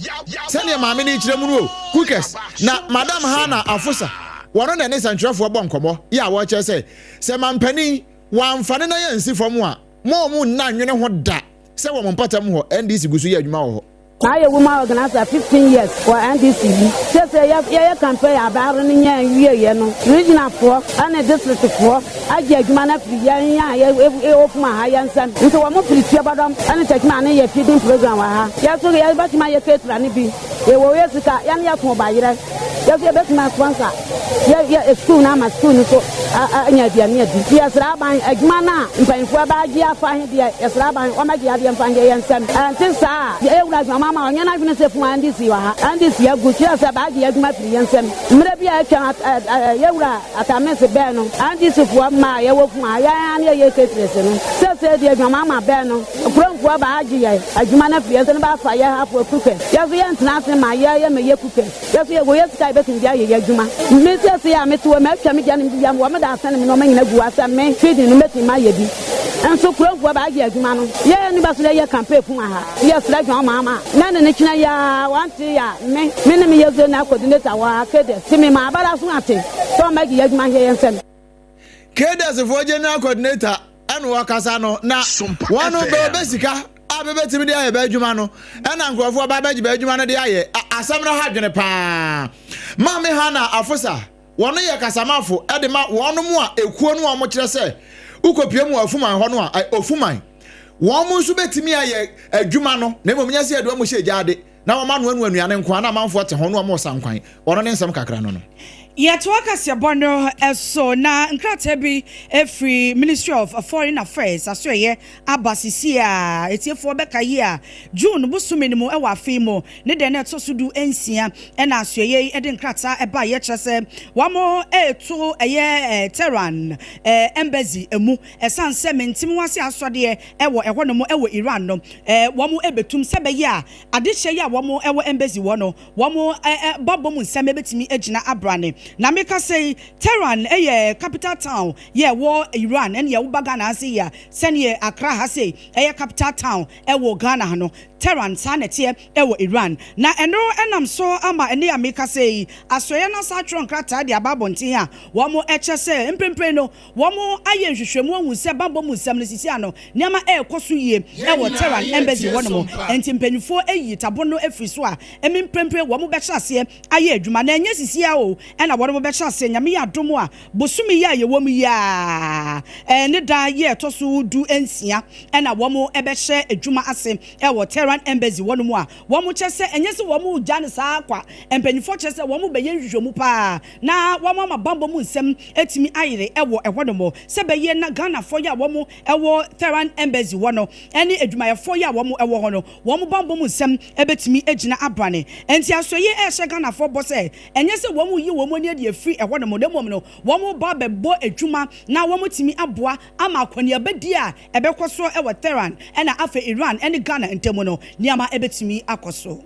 sɛdeɛ maame no kyerɛ mu no o cookers na madam Hannah Afosa wɔn na ɛne sɛntwerɛfoɔ bɔ nkɔmmɔ yɛ a wɔkyerɛ sɛ sɛ mampanin wɔamfa ne nan ansi fam a mo a wɔn nna nwene ho da sɛ wɔn mpɔtam hɔ NDC gu so yɛ adwuma wɔ hɔ. Mayɛ woman organiser 15 years wɔ NDC mu. Sesei yɛyɛ campaign aber no nyɛ nwieɛ no, regional foɔ ne district foɔ agye adwuma no afiri yɛn a yɛwɔ Puma ha yɛn nsam. Nti wɔn firi Tuabɔdɔm ne Techiman ne yɛ feeding program wɔ ha. Yɛ nso yɛbɛtumi ayɛ caterer no bi. Yɛwɔ yɛ sika, yɛne yɛko bayerɛ. Yɛ nso yɛbɛtumi a sponsor yɛ yɛ school no ama school no nso anya aduane adi. Nti yɛsrɛ aban, adwuma no a mpanyinfoɔ ɛbɛ agye afa he deɛ, yɛsrɛ aban wɔn agye adeɛ mfa nyɛ yɛn nsam. Ɛnte saa a, yɛ wura adwuma ama ɔnyɛ n'adwene sɛ funu NDC wɔ ha. NDC agu, kyerɛ sɛ bɛagye yɛ adwuma afiri yɛn nsam. Mmerɛ bi a atwam yɛ wura Atta Mills bɛɛ no, NDC foɔ mmaa a yɛwɔ funu ha, yɛn ara ne yɛyɛ caterers no. Seesei deɛ adwuma ama bɛɛ no, kuromfoɔ bɛ agye yɛ adwuma no afiri yɛn nsam na bɛafa yɛ hafoɔ cookers. Yɛ nso yɛntena ase ma yɛ yɛ mɛyɛ cookers. Yɛ nso yɛwɔ yɛ sika a yɛbɛtumi de ayɛ yɛ adwuma. Me seesei a mete hɔ yi, matwa me gya ne me biribiara, mewɔ me da asɛne me nnoɔma nyina gu hɔ sɛ me feeding no mɛtumi mayɛ bi. Nso kuromfoɔ bɛ agye adwuma no. Yɛ ne ba so yɛ campaign fun aha. Yɛ srɛ John Mahama na ne ne kyena yi ara wante yɛ a me me ne me yɛ zonal coordinator wɔ ha Kedes te me ma abara so ate sɛ ɔmma agye yɛ adwuma nhyɛ yɛ nsam. Kedes foɔ general coordinator ɛna ɔkasa no na wɔn no bɛ bɛ sika a bɛ bɛtumi de ayɛ bɛ adwuma no ɛna nkurɔfoɔ ba bɛgye bɛ adwuma no de ayɛ asɛm no ha dwene paa Maame Hannah Afosa Wɔn yɛ kasamafo de ma wɔnom a ekuo no a wɔkyerɛ sɛ wokɔpue mu wɔ afuman hɔ no a, ofuman. Wɔn nso bɛtumi ayɛ adwuma no, na mmom nyɛ sɛ yɛde wɔn hyɛ gyaade na wɔn anoanoa nnuane nko ara na amanfoɔ te ho na wɔn resa nkwan. Wɔn ne nsɛm kakra no no. Yɛtoa kaseɛbɔ no so na nkrataa bi firi Ministry of Foreign Affairs asoɛeɛ aba sesie a atiefoɔ bɛka yi a June bosome no mu wɔ afe yi mu ne dɛn na ɛtɔ so du nsia na asoɛeɛ yi de nkrataa baeɛ kyerɛ sɛ wɔreto ɛyɛ Tehran Embassy mu ɛsiane sɛ mentem ho ase asɔdeɛ wɔ ɛhɔnom wɔ Iran no wɔbɛtum sɛ ɛbɛyɛ a adehyɛ yi a wɔn wɔ Embassy hɔ no wɔn bammɔ mu nsɛm bɛtumi agyina abrane. Na meka sɛ Tehran yɛ capital town yɛ ɛwɔ Iran ɛne yɛ woba Ghana ha sei a sɛdeɛ Accra ha sei ɛyɛ capital town ɛwɔ Ghana ha no. Tehran, saa na ɛteɛ wɔ Iran. Na ɛno nam so ama ɛnnɛ yi a merekasa yi, Asoɛeɛ no asan atwerɛ nkrataa de aba abɔnten a wɔkyerɛ sɛ mprempren no wɔayɛ nhwehwɛmu ahu sɛ bammɔ mu nsɛm no sisi ano nneɛma rekɔ so yie wɔ Tehran Embassy hɔnom. Enti mpanimfoɔ ayi tabon no afiri so a mprempren wɔbɛhyɛ aseɛ ayɛ adwuma. Na ɛnyɛ sisi ara o na wɔbɛhyɛ aseɛ, Nyame yɛ adom a bosome yi a yɛwɔ mu yi ara ne da yi a ɛtɔ so du-nsia na wɔbɛhyɛ adwuma ase wɔ Tehran Embassy hɔnom a wɔkyerɛ sɛ ɛnyɛ sɛ wɔregya no saa ara kwa. Mpanimfoɔ kyerɛ sɛ wɔrebɛyɛ nhwehwɛmu pa ara na wɔama bammɔ mu nsɛm atumi ayere wɔ ɛhɔnom sɛ ɛbɛyɛ na Ghanafoɔ yi a wɔwɔ Tehran Embassy hɔ no ne adwumayɛfoɔ yi a wɔwɔ hɔ no wɔn bammɔ mu nsɛm bɛtumi agyina abrane. Enti asoɛeɛ rehyɛ Ghanafoɔ bɔ sɛ ɛnyɛ sɛ wɔreyi wɔn ani adi afiri ɛhɔnom na mmom no wɔreba abɛbɔ adwuma na wɔatumi aboa ama akɔneabadie a ɛbɛkɔ so wɔ Tehran na afei Iran ne Ghana ntam no, nneɛma bɛtumi akɔ so.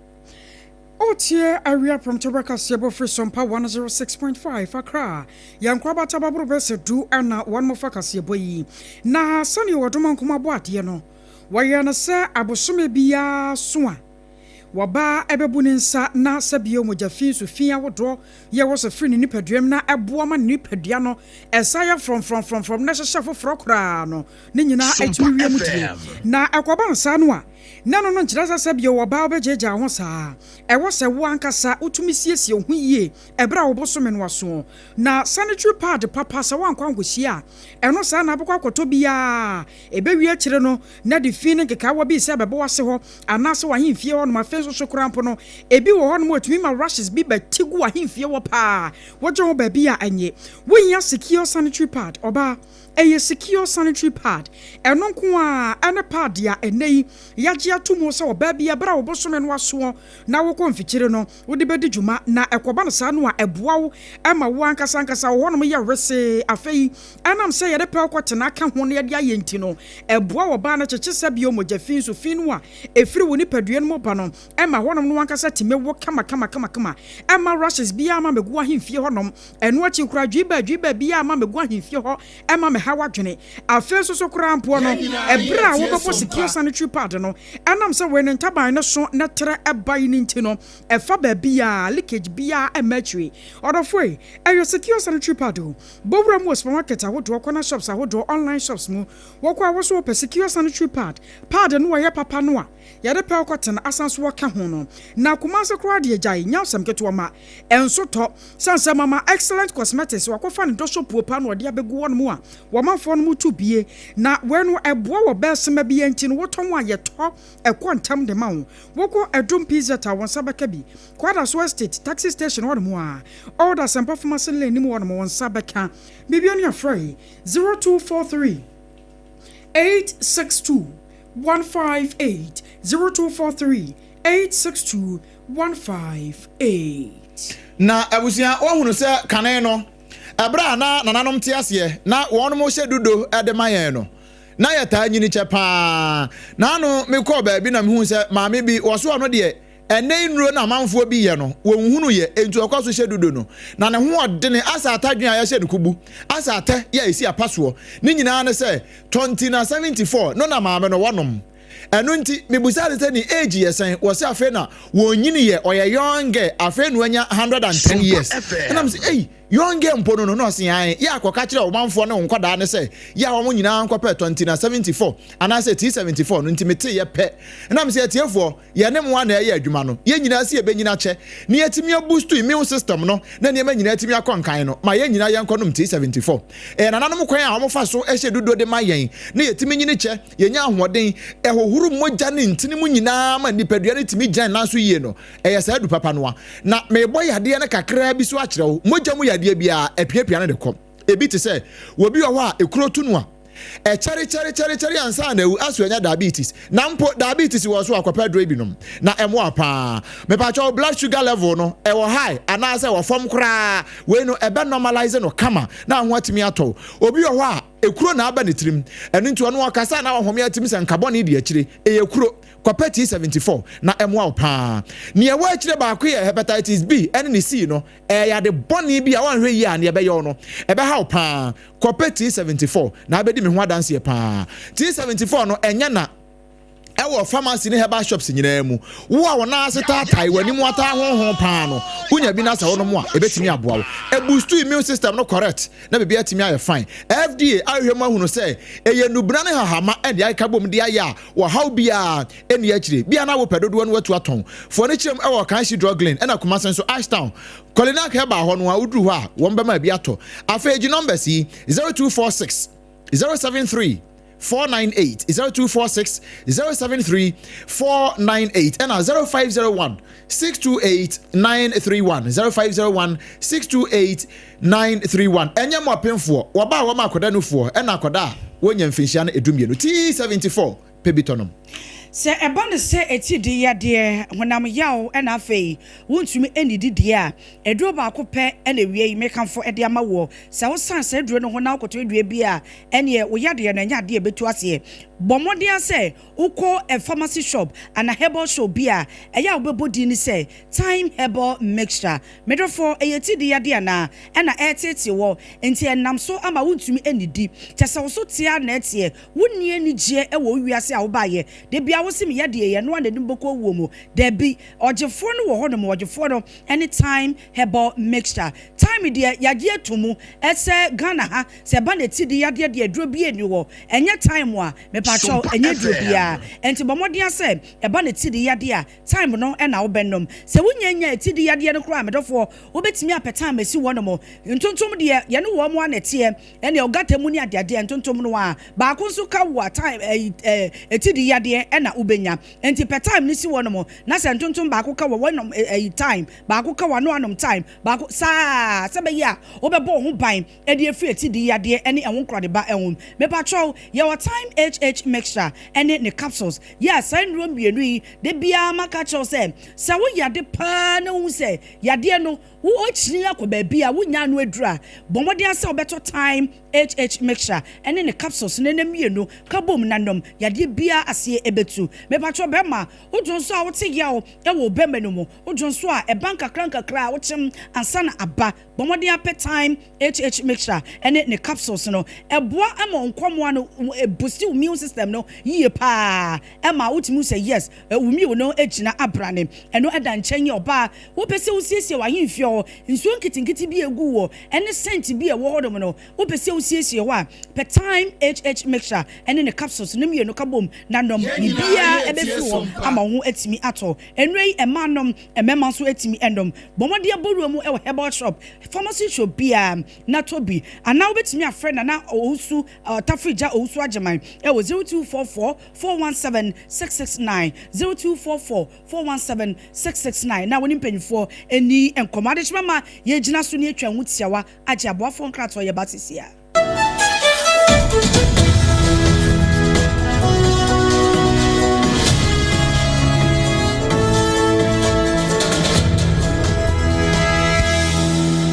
Wotie Awia Prɔmtoberɛ kaseɛbɔ firi Sompa 106.5 Accra. Yɛn nkorabata baboro bɛyɛ sɛ du na wɔnom fa kaseɛbɔ yi. Na sɛdeɛ wɔdom ankum abɔ adeɛ no, wɔyɛ no sɛ abosome biara so a, Wɔba bɛbu ne nsa na sɛ bio mogya fi nsu fi ahodoɔ yɛ wɔ sɛ firi ne nipaduam na ɛboa ma ne nipadua no ɛsan yɛ frɔmfrɔmfrɔmfrɔm na ɛhyehyɛ foforɔ koraa no, ne nyinaa ɛtumi wie mu die. Na ɛkɔba no saa no a, na ɛno no nkyerɛ sɛ sɛ bio ɔbaa wobɛgyaagyaa wo ho saa. Ɛwɔ sɛ wo ankasa wotumi siesie wo ho yie ɛberɛ a wo bosome no aso. Na sanitary pad papa sɛ woankɔ ankɔhyia a, ɛno saa na wobɛkɔ akɔtɔ biara a, ɛbɛwie akyire no na de fi ne nkekaawa bi sɛ bɛbɔ w'ase hɔ anaasɛ w'ahemfie hɔnom. Afei nso so koraa mpo no, ebi wɔ hɔnom a ɛtumi ma rashes bi bɛte gu w'ahemfie hɔ paa. Wogye ho baabi a ɛnye. Wohia secure sanitary pad, ɔbaa. Ɛyɛ secure sanitary pad. Ɛno nko ara ne pad a ɛnnɛ yi yɛagye ato mu sɛ ɔbaa biara berɛ a wo bosome no asoɔ na wokɔ mfikyire no, wode bɛdi dwuma, na ɛkɔba no saa no a, ɛboa wo ma wo ankasa ankasa wo hɔnom yɛ wesee. Afei, ɛnam sɛ yɛde pɛw kɔtena aka ho na yɛde ayɛ nti no, ɛboa ɔbaa no kyekye sɛ bio mogya fi nso fi no a ɛfiri wo nipadua no mu ba no ma hɔnom no ankasa tumi wo kama-kama-kama-kama. Ɛmma rashes biara mma mɛgu w'ahemfie hɔnom. Ɛno akyi koraa, dwibaa dwibaa biara mma mɛgu ahemfie hɔ mma mɛha w'adwene. Afei nso so koraa mpoɔ no, ɛberɛ a wobɛbɔ secure sanitary pad no, ɛnam sɛ wei no ntaban no so na ɛtrɛ ba yi no nti no, ɛfa baabiara, leakage biara mma akyire. Ɔdɔfoɔ ei, ɛyɛ secure sanitary pad o. Bɔ wura mu wɔ supermarket ahodoɔ, corner shops ahodoɔ, online shops mu. Wɔkɔ a wo nso wopɛ secure sanitary pad, pad no a ɛyɛ papa no a yɛde pɛw kɔtena asan so wɔka ho no. Na Kumasi koraa deɛ gyae, nyɛ asɛm ketewa ma ɛnso tɔ. Sane sɛ Mama Excellent Cosmetics wakɔfa ne dɔsɔ puo paa na ɔde abɛgu hɔnom a wɔmanfoɔ nom to bie. Na wei no ɛboa wɔ bɛɛsema biara nti no wotɔn a yɛtɔ ɛkɔ ntɛm de ma wo. Wokɔ Adum PZ a wo nsa bɛka bi. Kwadaso Estate, Taxi Station hɔnom a, Old Asɛmpa Pharmacy Lane no mu hɔnom wo nsa bɛka. Biribiara ni a frɛ 0243 862 158, 0243 862 158. Na abusua, woahunu sɛ kane no, ɛberɛ a na nananom te aseɛ na wɔnom hyɛ dudo de ma yɛn no, na yɛtaa nyini kyɛ paa. Naano mekɔɔ baabi na mehuu sɛ maame bi, wɔso ɔno deɛ, ɛnnɛ yi nnuro no amanfoɔ bi yɛ no, wɔnhunu yɛ, enti ɔkɔ so hyɛ dudo no. Na ne ho ɔdene asɛ atadwene a yɛahyɛ no kubu, asɛ atɛ yɛ a ɛsi apa soɔ. Ne nyinaa ne sɛ, tɔnti na 74 no na maame no wɔnom. Ɛno nti, mebusaa no sɛ ne age yɛ sɛn, wɔse afei na wɔnyini yɛ, ɔyɛ young girl, afei na wanya 110 years. Ɛna mese, ei, young girl mpo no no, na ɔse ae, yɛ a kɔka kyerɛ wo manfoɔ ne wo nkwadaa no sɛ, yɛ a wɔn nyinaa nkɔpɛ tɔnti na 74 anaasɛ T74 no, nti meteeɛ pɛ. Ɛna mese, atiefoɔ, yɛne mo ara na ɛreyɛ adwuma no, yɛn nyinaa sɛ yɛbɛnyini akyɛ na yɛatumi abustu immune system no na nneɛma nyinaa atumi akɔ nkan no, ma yɛn nyinaa yɛnkɔnom T74. Ɛyɛ nananom kwan a wɔfa so hyɛ dudo de ma yɛn na yɛtumi nyini kyɛ, yɛnya ahoɔden, ɛhohoro mogya ne ntini mu nyinaa ma nipadua no tumi gyina ne nan so yie no, ɛyɛ saa adu papa no a. Na merebɔ yadeɛ no kakraa bi so akyerɛ wo, mogya mu yadeɛ biara, apiapia no de kɔ. Ebi te sɛ, obi wɔ hɔ a ekuro tu no a, ɛkyɛrekyɛrekyɛrekyɛre ansa na awu, aso anya diabetes. Na mpo diabetes wɔ so a, kɔpɛ aduro yi bi nom, na ɛmmoa paa. Mepakyɛw, blood sugar level no, ɛwɔ high anaasɛ ɛwɔ fam koraa? Wei no, ɛbɛ normalise no kama na ho atumi atɔ wo. Obi wɔ hɔ a, ekuro na aba ne tirim, ɛno nti ɔno ɔkasa a na wahome atim sɛ nka bɔne di akyire. Ɛyɛ kuro. Kɔpɛ T74 na ɛmmoa wo paa. Nea ɛwɔ akyire baako yɛ hepatitis B ne ne C no. Ɛyɛ ade bɔne bi a woanhwɛ yie a nea ɛbɛyɛ wo no, ɛbɛha wo paa. Kɔpɛ T74 na abɛdi me ho adanseɛ paa. T74 no, ɛnyɛ na. Ɛwɔ. Ɛwɔ pharmacy ne herbal shops nyinaa mu. Wo a wo nan ase taatae, w'anim ataa honhon paa no, wonya bi na sɛ wonom a, ɛbɛtumi aboa wo. Ɛboost immune system no correct na biribiara atumi ayɛ fine. FDA ahwehwɛ mu ahunu sɛ ɛyɛ nnubena ne hahama na yɛakeka bom de ayɛ a ɔhaw biara nni akyire. Bia na wopɛ dodoɔ no watu atɔn. Foɔ no kyerɛm ɛwɔ Kanshi Drug Lane ɛna Kumasi nso Ashtown. Kolinak Herbal hɔ no a woduru hɔ a wɔn bɛma bi atɔ. Afei gye numbers yi, 0246 073 498, 0246 073 498 ɛna 0501 628 931, 0501 628 931. Ɛnyɛ mo apemfoɔ, wɔba a wɔma akɔda nufoɔ ɛna akɔda a wɔnya mfinhyia no 12 T74 pɛ bi tɔ nom. Sɛ ɛba no sɛ atidii yadeɛ, honam yaw na afei wontumi nnidi deɛ a, aduro baako pɛ na awia yi mekamfo de ama woɔ. Sɛ wosan saa aduro no ho na wokɔtɔ dua bi a, ɛnneɛ wo yadeɛ no ɛnyɛ adeɛ a ɛbɛtu aseɛ. Bɔ mmɔden ara sɛ wokɔ pharmacy shop anaa herbal shop bi a, ɛyɛ a wobɛbɔ din no sɛ Thyme Herbal Mixture. Me dɔfoɔ, ɛyɛ atidii yadeɛ anaa? Ɛna ɛreteetee woɔ, enti ɛnam so ama wontumi nnidi. Kyerɛ sɛ wo so te ara na ɛteɛ. Wonni anigyeɛ wɔ wo wiase a wobaeɛ. Da biara wose meyɛ deɛ yɛ ɛno ara na ɛde me bɛkɔ owuo mu. Dabi, ɔgyefoɔ no wɔ hɔnom, ɔgyefoɔ no ne Thyme Herbal Mixture. Thyme deɛ yɛagye ato mu sɛ Ghana ha sɛ ɛba no atidi yadeɛ deɛ aduro biara nni hɔ. Ɛnyɛ thyme a, mepakyɛw ɛnyɛ aduro biara. Ɛnti bɔ mmɔden ara sɛ ɛba no atidi yadeɛ a, thyme no na wobɛnom. Sɛ wonnya nnya atidi yadeɛ no koraa a, medɔfoɔ, wobɛtumi apɛ thyme asi hɔnom. Ntontom deɛ yɛne wɔn ara na ɛteɛ. Ɛne ɔgata mu ne adeadeɛ ntontom no ara baako nso ka wo a time ɛyi ɛɛ etidi yadeɛ ɛna wobɛnya nti pɛ time no si hɔ nom na sɛ ntontom baako ka wɔ wɔnom ɛyi time baako ka wɔ ano anom time baako saa sɛ bɛyɛ a wobɛbɔ wo ho ban ɛde afiri etidi yadeɛ ɛne ɛho nkoradeba ɛho mepakyɛw yɛwɔ time HH mixture ɛne ne capsules yɛ a saa nnuro mmienu yi da biara maka kyerɛw sɛ sɛ wo yade paa na wohu sɛ yadeɛ no Wo akyini akɔ baabi a wonnya ano aduru a, bɔ mmɔden ara sɛ wobɛtɔ Thyme HH Mixture ne ne capsules no nna mmienu ka bom na nom. Yadeɛ biara aseɛ bɛtu. Mepakyɛw bɛrima, wo dwonsɔ a wote yaw wɔ wo bɛrima no mu, wo dwonsɔ a ɛba nkakra nkakra a wokyem ansa na aba, bɔ mmɔden ara pɛ Thyme HH Mixture ne ne capsules no. Ɛboa ma wo nkwammoa no, ɛboosti wo immune system no yie pa ara ma wotumi hu sɛ yes, wo immune no gyina abrane. Ɛno da nkyɛn yi ɔbaa Wopɛ sɛ wosiesie w'ahemfie hɔ, nsuo nketenkete bi a ɛgu hɔ ne scent bi a ɛwɔ hɔnom no, wopɛ sɛ wosiesie hɔ a, pɛ Thyme HH Mixture ne ne capsules no mmienu ka bom na nom. Biribiara bɛfiri hɔ ama wo ho atumi atɔ. Nnuro yi, mmaa nom, mmarima nso tumi nom. Bɔ mmɔden bɔ wura mu wɔ herbal shop, pharmacy shop biara na tɔ bi. Anaa wobɛtumi afrɛ Nana Owusu, Tafirigya Owusu Agyeman wɔ 0244 417 669, 0244 417 669 na wo ne mpanyinfoɔ nni nkɔmmɔ. Adekyema ma yɛgyina so ne atwa ho tiawa agye aboafoɔ nkratoɔ yɛba sisi a.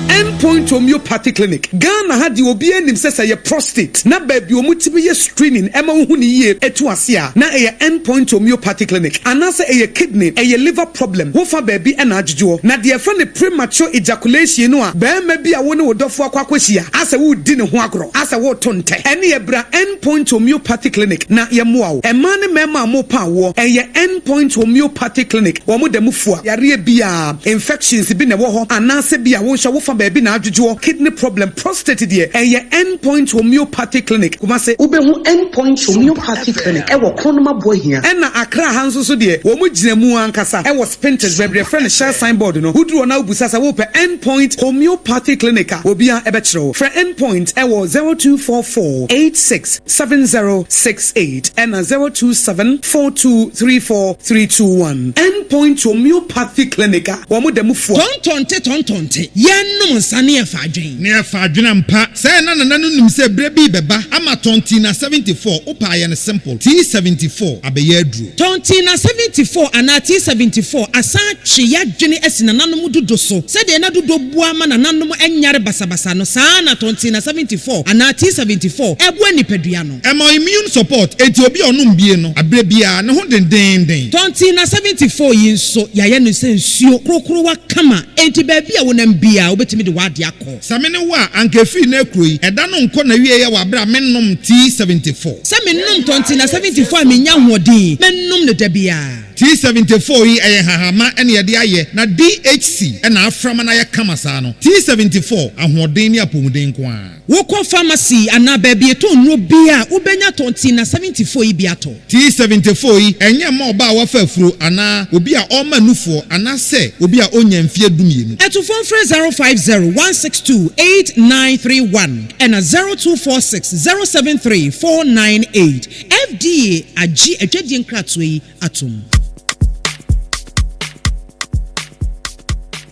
End Point Homeopathy Clinic, Ghana ha deɛ obiara nim sɛ sɛ ɛyɛ prostate na baabi a wɔtumi yɛ screening ma wohu no yie to ase a, na ɛyɛ End Point Homeopathy Clinic. Anaasɛ ɛyɛ kidney, ɛyɛ liver problem, wofa baabi na adwodwoɔ. Na deɛ yɛfrɛ no premature ejaculation no a barima bi a wo ne wo dɔfoɔ akɔ akɔhyia asɛ woredi ne ho agorɔ, asɛ woreto ntɛ, ɛneɛ bra End Point Homeopathy Clinic na yɛmmoa wo. Mmaa ne mmarima a morepa awoɔ, ɛyɛ End Point Homeopathy Clinic, wɔn da mu fua yareɛ biara, infections bi na ɛwɔ hɔ anaasɛ bi a wo nso wofa baabi na adwodwoɔ, kidney problem, prostate deɛ, ɛyɛ End Point Homeopathy Clinic, Kumasi. Wobɛhu End Point Homeopathy Clinic wɔ Kronoma Boahia. Ɛna Accra ha nso so deɛ, wɔn gyina mu ankasa wɔ Spintex, baabi a yɛfrɛ no Shell sign board no. Woduru hɔ na wobisa sɛ wopɛ End Point Homeopathy Clinic a, obiara bɛkyerɛ wo. Frɛ End Point wɔ 0244 86 7068 ɛna 027 4234 321. End Point Homeopathy Clinic a wɔn da mu fua. Tɔntɔnte tɔntɔnte, yɛnnom nsa ne yɛfa adwen. Ne yɛfa adwen ampa. Sɛɛ na nana no nim sɛ berɛ bi rebɛba ama Tɔntina 74, wopɛ a yɛ no simple, T74 abɛyɛ aduro. Tɔntina 74 anaa T74 asan atwe y'adwene asi nananom dodo so. Sɛdeɛ na dodo boa ma nananom nyare basabasa no, saa ara na Tɔntina 74 anaa T74 boa nipadua no. Ɛma wo immune support, enti obi a ɔnom bie no, aberɛ biara, ne ho dendeenden. Tɔntina 74 yi nso, yɛayɛ no sɛ nsuo korokorowa kama, enti baabi a wonam biara, wobɛtumi. wobɛtumi de w'adeɛ akɔ. Sɛ me ne wo a, anka ɛfiri nnɛ rekuro yi, ɛda no nkɔ n'awieɛ wɔ aberɛ a mennom T74. Sɛ menom tɔnte na 74 a mennya ahoɔden, mɛnom no da biara. T74 yi ɛyɛ nhahamma na yɛde ayɛ na DHC na afra ma no ayɛ kama saa no. T74, ahoɔden ne apɔmuden nko ara. Wokɔ pharmacy anaa baabi yɛtɔn nnuro biara a, wobɛnya tɔnte na 74 yi bi atɔ. T74 yi ɛnyɛ mma ɔbaa a wafa afuro anaa obi a ɔrema nufoɔ anaasɛ obi a ɔnnya mfeɛ dumienu. Atufoɔ mfrɛ 050 162 8931 ɛna 0246 073 498. FDA agye adwadie nkratoɔ yi atom.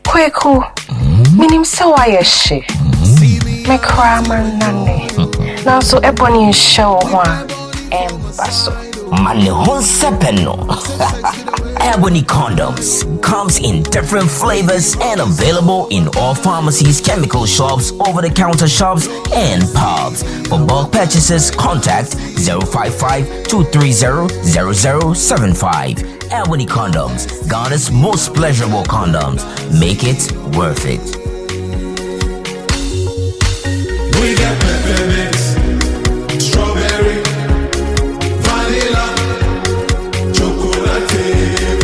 Kweku, menim sɛ woayɛ hye. Me koraa mannane. Nanso ɛbɔ ne nhyɛ wo ho a, ɛmba so. Ma ne ho nsɛpɛ no. Ebony condoms comes in different flavors and available in all pharmacies, chemical shops, over-the-counter shops, and pubs. For bulk purchases, contact 055 230 0075. Ebony condoms, Ghana's most pleasurable condoms. Make it worth it. We got peppermint, strawberry, vanilla, chocolate.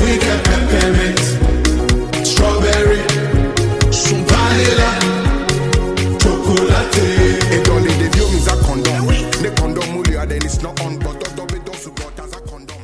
We got peppermint, strawberry, vanilla, chocolate. Edole de bio miza condom. Ne condom mulia then it's not on but doctor be dosu but as a condom.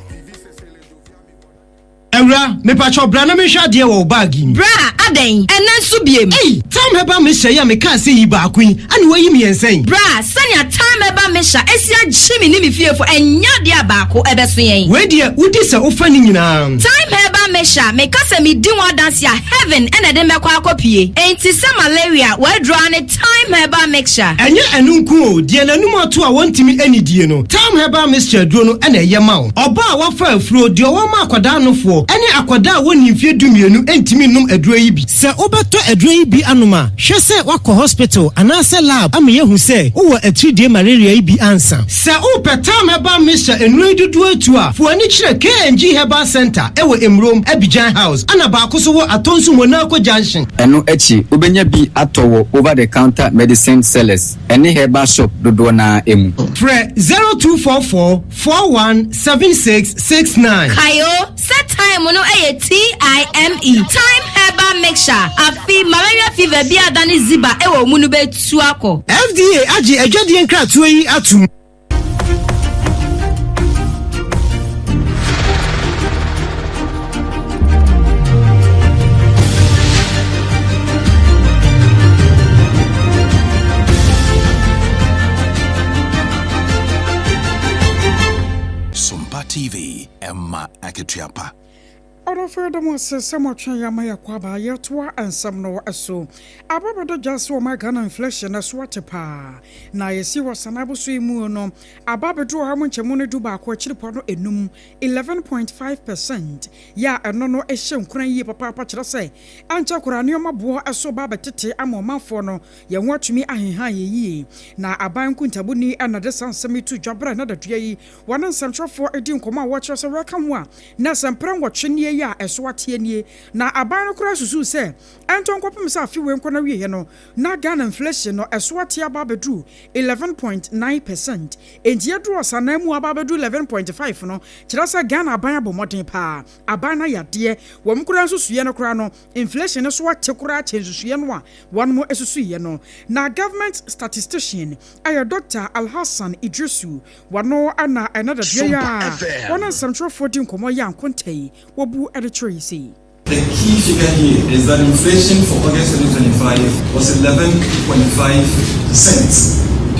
Awura, mepakyɛw bra na menhwɛ adeɛ wɔ wo bag yi mu. Bra, adɛn? Ɛnnɛ nso biem? Ei! Thyme Herbal Mixture yi a mekaa sɛ yi baako yi, ɛna woayi mmiɛnsa yi? Bra, sɛnea Thyme Herbal Mixture asi agye me ne me fiefo, ɛnyɛ adeɛ a baako ɛbɛso yɛn. Wei deɛ, wodi sɛ wofa ne nyinaa. Thyme Herbal Mixture, meka sɛ medi ho adanse a, heaven na ɛde me bɛkɔ akɔpue. Enti sɛ malaria, w'aduro ara ne Thyme Herbal Mixture. Ɛnyɛ ɛno nko o, deɛ n'anum ato a wɔntumi nnidie no, Thyme Herbal Mixture aduro no na ɛyɛ ma wo. Ɔbaa a wafa afuro, deɛ ɔwɔ ma akwadaa nofoɔ, ne akwadaa a wɔnnii mfeɛ dumienu ntumi nnom aduro yi bi. Sɛ wobɛtɔ aduro yi bi anom a, hwɛ sɛ woakɔ hospital anaasɛ lab ama yɛahu sɛ wowɔ atiridie malaria yi bi ansa. Sɛ wopɛ Thyme Herbal Mixture nnuro yi dodoɔ atu a, fa w'ani kyerɛ KNG Herbal Centre wɔ Mmrom, Abidjan House, ɛna baako nso wɔ Atonsu Monaco Junction. Ɛno akyi, wobɛnya bi atɔ wɔ over-the-counter medicine sellers ne herbal shop dodoɔ no ara mu. Frɛ 0244 41 76 69. Kae o, sɛ thyme no yɛ TIME, Thyme Herbal Mixture, afe malaria fever bi a adane ziba wɔ wo mu no bɛtu akɔ. FDA agye adwadie nkratoɔ yi atom. Sompa TV, ɛma akatua pa. Ɔdɔfo yɛda mo ase sɛ moatwɛn yɛn ama yɛakɔ aba. Yɛtoa nsɛm no so. Aba bɛdɔ gya sɛ ɔman Ghana inflation ɛso ate paa. Na yɛsi wɔ Sanaa boso yi mu no, aba abɛduru ɔha mu nkyɛmu no du baako akyiripɔ no enum, 11.5%, yɛ a ɛno no hyɛ nkuran yie papaapa kyerɛ sɛ ɛnkyɛ koraa nneɛma boɔ ɛso ba abɛtete ama ɔmanfoɔ no yɛn ho atumi aheha yɛn yie. Na aban nkontabuni na de saa nsɛm yi to dwa berɛ a na dadua yi wɔne nsɛmtwerɛfoɔ redi nkɔmmɔ a wɔkyerɛ sɛ wɔreka ho a na sɛ mprɛ nwɔtwe nie yi a ɛso ateɛ nie. Na aban no koraa susuu sɛ ɛntɔ nkɔpem sɛ afe wei nkɔ n'awieɛ no na Ghana inflation no ɛso ate aba abɛduru 11.9%. Enti aduru ɔsanaa mu aba abɛduru 11.5 no kyerɛ sɛ Ghana aban abɔ mmɔden paa. Aban no ayɛ adeɛ. Wɔn koraa nsusuiɛ no koraa no inflation no so ate koraa kyɛn nsusuiɛ no a wɔnom susuiɛ no. Na government statistician ɛyɛ Doctor Alhassan Iddrisu, wɔno na ɛna dadeɛ yi a wɔne nsɛmtwerɛfoɔ di nkɔmmɔ yi a nkonta yi wɔbu de kyerɛ yi sei. The key figure here is that inflation for August 2025 was 11.5 percent.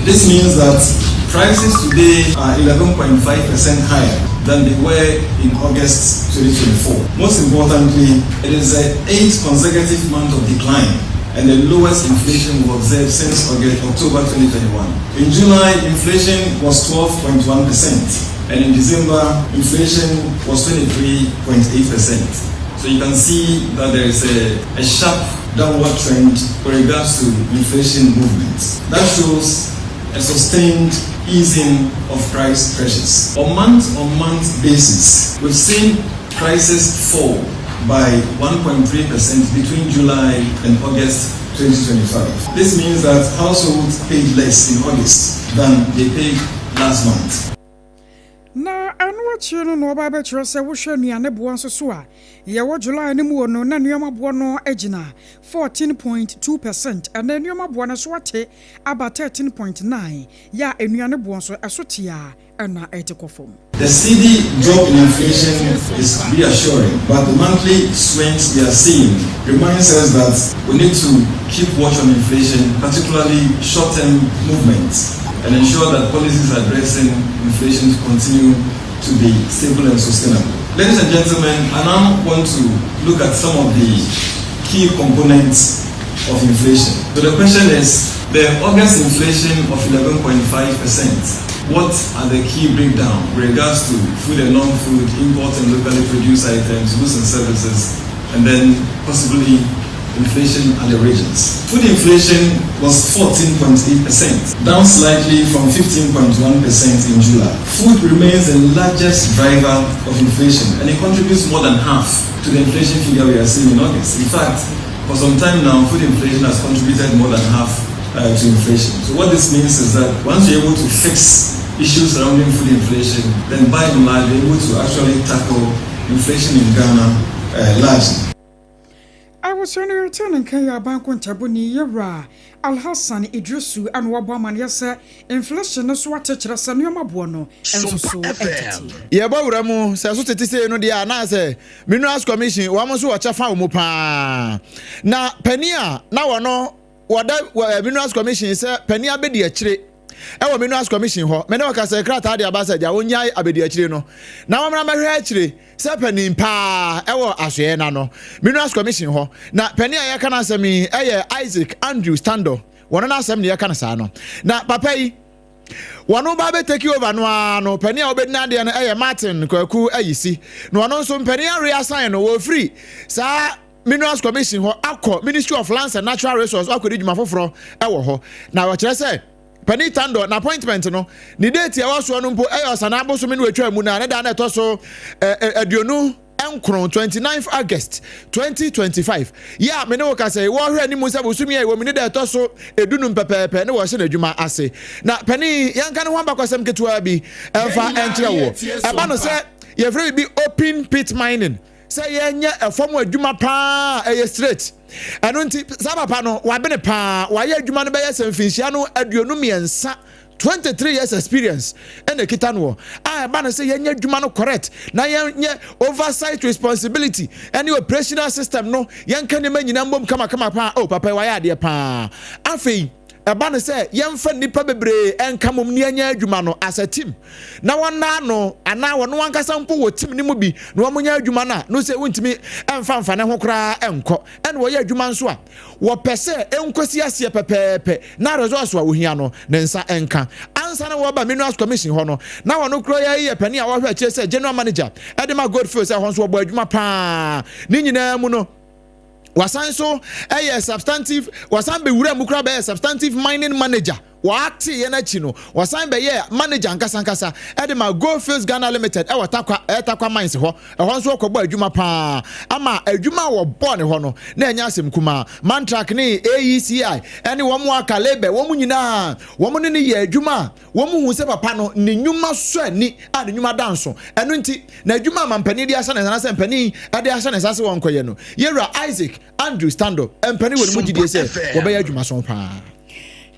This means that prices today are 11.5 percent higher than they were in August 2024. Most importantly, it is the eighth consecutive month of decline and the lowest inflation we've observed since August, October 2021. In July, inflation was 12.1%, and in December, inflation was 23.8%. So you can see that there is a, a sharp downward trend with regards to inflation movements. That shows a sustained easing of price pressures. On month-on-month basis, we've seen prices fall by 1.3% between July and August 2025. This means that households paid less in August than they paid last month. Na ɛno akyiri no na wɔba abɛkyerɛ sɛ wohwɛ nnuane boɔ nso so a, yɛwɔ July no mu no na nneɛma boɔ no gyina 14.2 percent, ɛnɛ nneɛma boɔ no so ate aba 13.9, yɛ a nnuane boɔ nso ɛso te a ɛna ɛte kɔ fam. The steady drop in inflation is reassuring, but the monthly swings we are seeing reminds us that we need to keep watch on inflation, particularly short-term movements, and ensure that policies addressing inflation continue to be stable and sustainable. Ladies and gentlemen, I now want to look at some of the key components of inflation. So the question is, the August inflation of 11.5%, what are the key breakdown with regards to food and non-food, import and locally produced items, goods and services, and then possibly inflation at the regions. Food inflation was 14.8%, down slightly from 15.1% in July. Food remains the largest driver of inflation and it contributes more than half to the inflation figure we are seeing in August. In fact, for some time now, food inflation has contributed more than half to inflation. So what this means is that once you're able to fix issues surrounding food inflation, then by and large, you're able to actually tackle inflation in Ghana largely. Abusua no yɛte ne nka yɛ aban kontabuni yɛwura Alhassan Idrisu ɛna wabɔ amanneɛ sɛ inflation no so ate, kyerɛ sɛ nneɛma boɔ no ɛnso so ɛtete. Yɛbɔ wura mu sɛ so tete sei no deɛ a, na sɛ Minerals Commission wɔn nso wɔkyɛ fa wɔ mu paa, na panin a na wɔno wɔda wɔ Minerals Commission sɛ panin abɛdi akyire ɛwɔ Minerals Commission hɔ mɛ ne wɔka sɛ krataa de aba sɛ gya wɔnyae abɛdi akyire no na wɔmmra mɛhwɛ akyire sɛ panin paa ɛwɔ asoɛ na no Minerals Commission hɔ. Na panin a yɛka no asɛm yi ɛyɛ Isaac Andrew Stando. Wɔn no asɛm ne yɛka no saa no, na papa yi wɔn ba bɛ take over no ara no, panin a wɔbɛdi n'adeɛ no ɛyɛ Martin Kwaku Ayisi, na ɔno nso mpanin awe asan no wɔfiri saa Minerals Commission hɔ akɔ Ministry of Lands and Natural Resources akɔdi dwuma foforɔ ɛwɔ hɔ. Na wɔkyerɛ sɛ panin Tando na appointment no ne date a ɛwɔ soɔ no mpo ɛyɛ ɔsana abosome no atwa mu na ne da no ɛtɔ so 29, 29 August 2025 yɛ a me ne wo kasa yi, wɔhwɛ anim sɛ bosome a ɛwɔ mu ne da ɛtɔ so 15 pɛpɛɛpɛ ne wɔhyɛ n'adwuma ase. Na panin, yɛnka ne ho abakɔsɛm ketewa bi ɛmfa ɛnkyerɛ wɔ ɛba no sɛ yɛfrɛ bi open pit mining, sɛ yɛnyɛ ɛfam adwuma paa, ɛyɛ straight. Ɛno nti saa papa no wabene paa, wayɛ adwuma no bɛyɛ sɛ mfinhyia no 23, 23 years experience ɛna ekita no wɔ a ɛba no sɛ yɛnyɛ adwuma no correct na yɛnyɛ oversight responsibility ɛne operational system no, yɛnka nneɛma nyinaa mbom kamakama paa. Oh, papa wayɛ adeɛ paa. Afei ɛba no sɛ yɛmfa nnipa bebree ɛnka mom ne yɛnyɛ adwuma no as a team na wɔn no anaa wɔn ankasa mpo wɔ team no mu bi na wɔn nyɛ adwuma no a no sɛ wɔntumi ɛmfa mfa ne ho koraa ɛnkɔ. Ɛna wɔyɛ adwuma nso a wɔpɛ sɛ ɛnkɔsi aseɛ pɛpɛɛpɛ na results a wɔhia no ne nsa ɛnka. Ansa na wɔba Minerals Commission hɔ no, na wɔn kura yɛ yɛ panin a wɔhwɛ akyire sɛ general manager ɛde ma Goldfields. Ɛhɔ nso wɔbɔ adwuma paa. Ne nyinaa mu no, wasan so ɛyɛ substantive, wasan bɛwura mu kora bɛyɛ substantive mining manager. Wɔate yɛn akyi no, wasan bɛyɛ manager nkasankasa ɛde ma Goldfields Ghana Limited ɛwɔ Takwa, ɛyɛ Takwa Mines hɔ. Ɛhɔ nso ɔkɔbɔ adwuma paa ama adwuma a wɔbɔ ne hɔ no na ɛnyɛ asɛm kumaa. Mantrak ne AECI ɛne wɔn aka labour, wɔn nyinaa wɔn ne ne yɛ adwuma a wɔn hu sɛ papa no ne nnwuma so ani a ne nnwuma da nso. Ɛno nti na adwuma a mampanin de ahyɛ ne nsa sɛ mpanin de ahyɛ ne nsa sɛ wɔn nkɔyɛ no, yɛwura Isaac Andrew Stando, mpanin wɔ ne mu gyidie sɛ wɔbɛyɛ adwuma so paa.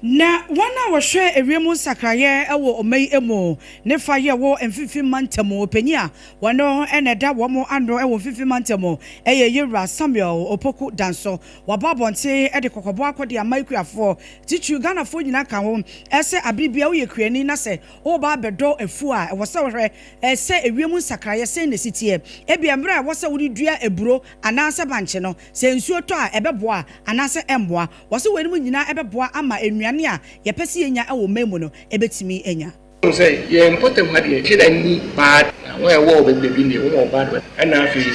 Na wɔn a wɔhwɛ ewiem nsakraeɛ wɔ ɔman yi mu ne fa yɛ wɔ Mfimfini Mantam, panyin a wɔn ɛna ɛda wɔn ano wɔ Mfimfini Mantam ɛyɛ Yewura Samuel Opoku Danso. Wɔabɔ abɔnten de kɔkɔbɔ akɔde ama ekuafoɔ titiri, Ghanafoɔ nyinaa ka ho, ɛsɛ abere bia woyɛ kuani na sɛ wɔreba abɛdɔ afuo a, ɛwɔ sɛ wɔhwɛ sɛ ewiem nsakraeɛ sɛn na esi teɛ. Ebi mmerɛ a ɛwɔ sɛ wode dua eburo anaasɛ bankye no, sɛ nsuo tɔ a ɛbɛboa anaasɛ ɛmmoa. Wɔsɛ wɔn anim nyinaa ɛbɛboa ama nnuane a yɛpɛ sɛ yɛnya wɔ man mu no ɛbɛtumi anya. Sɛ yɛn mpɔtam ha deɛ, kyerɛ ni bad na wɔn a ɛwɔ wɔ baabi baabi deɛ wɔn wɔ bad. Ɛna afei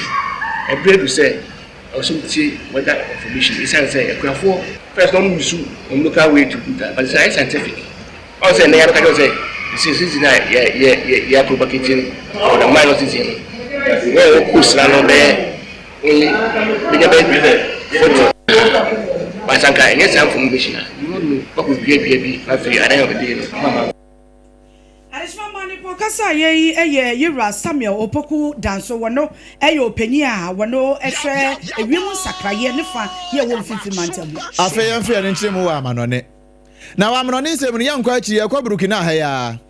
ɛberɛ du sɛ ɔsɛ tie weather information, ɛsiane sɛ akuafoɔ first na wɔn use wɔn local way to do that, but it's ayɛ scientific. Ɔn sɛ ɛnɛ yɛabɛka kyerɛ sɛ season a yɛ yɛ yɛ yɛ propagating for the minor season no, wɔn a ɛwɔ coast na no bɛyɛ. Only bɛnya bɛyɛ bi sɛ 40. But anka ɛnyɛ saa mfom bɛhyia. Wakɔ dua dua bi na afei at the end of the day no mama. Adehyema ma ne pɔ kasa yɛ yi yɛ Yewura Samuel Opoku Danso wɔno yɛ ɔpanyin a wɔno hwɛ ewiem nsakraeɛ ne fa yɛ wɔ mfimfini mantam mu. Afei yɛmfa yɛn ani nkyerɛ mu wɔ amanɔne. Na wɔ amanɔne nsɛm no, yɛnkɔ akyiri, yɛkɔ Burkina ha yi ara.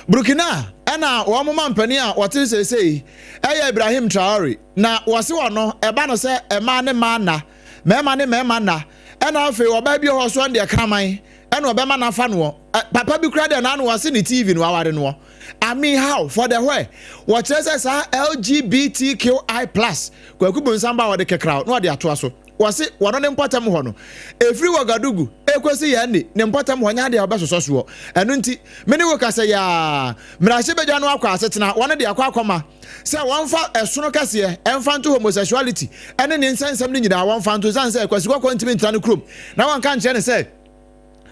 Burkina na wɔn mampanin a wɔte seesei yɛ Ibrahim Traore, na wɔse ɔno, ɛba no sɛ mmaa ne mmaa nna, mmarima ne mmarima nna, ɛna afei ɔbaa bi wɔ hɔ so ɔno deɛ kraman ɛna ɔbɛma no afa noɔ. Papa bi koraa deɛ n'ano ɔse ne TV no aware noɔ. I mean how for the where? Wɔkyerɛ sɛ saa LGBTQI plus Kwaku Bonsam ba a wɔde kekraw na wɔde atoa so. Wɔse wɔno ne mpɔtam hɔ no, ɛfiri Ouagadougou ɛkɔsi Yaoundé ne mpɔtam hɔ nyɛ adeɛ a wɔbɛsosɔ soɔ. Ɛno nti, me ne wo kasa yi ara, mmarahyɛbadwa no akɔ asetena, wɔno de akɔ akɔma sɛ wɔmfa ɛsono kɛseɛ mfa nto homosexuality ne ne nsɛnsɛm no nyinaa wɔmfa nto ɛsiane sɛ Kwasi Kɔkɔɔ ntumi ntena ne kurom na wɔnka nkyerɛ no sɛ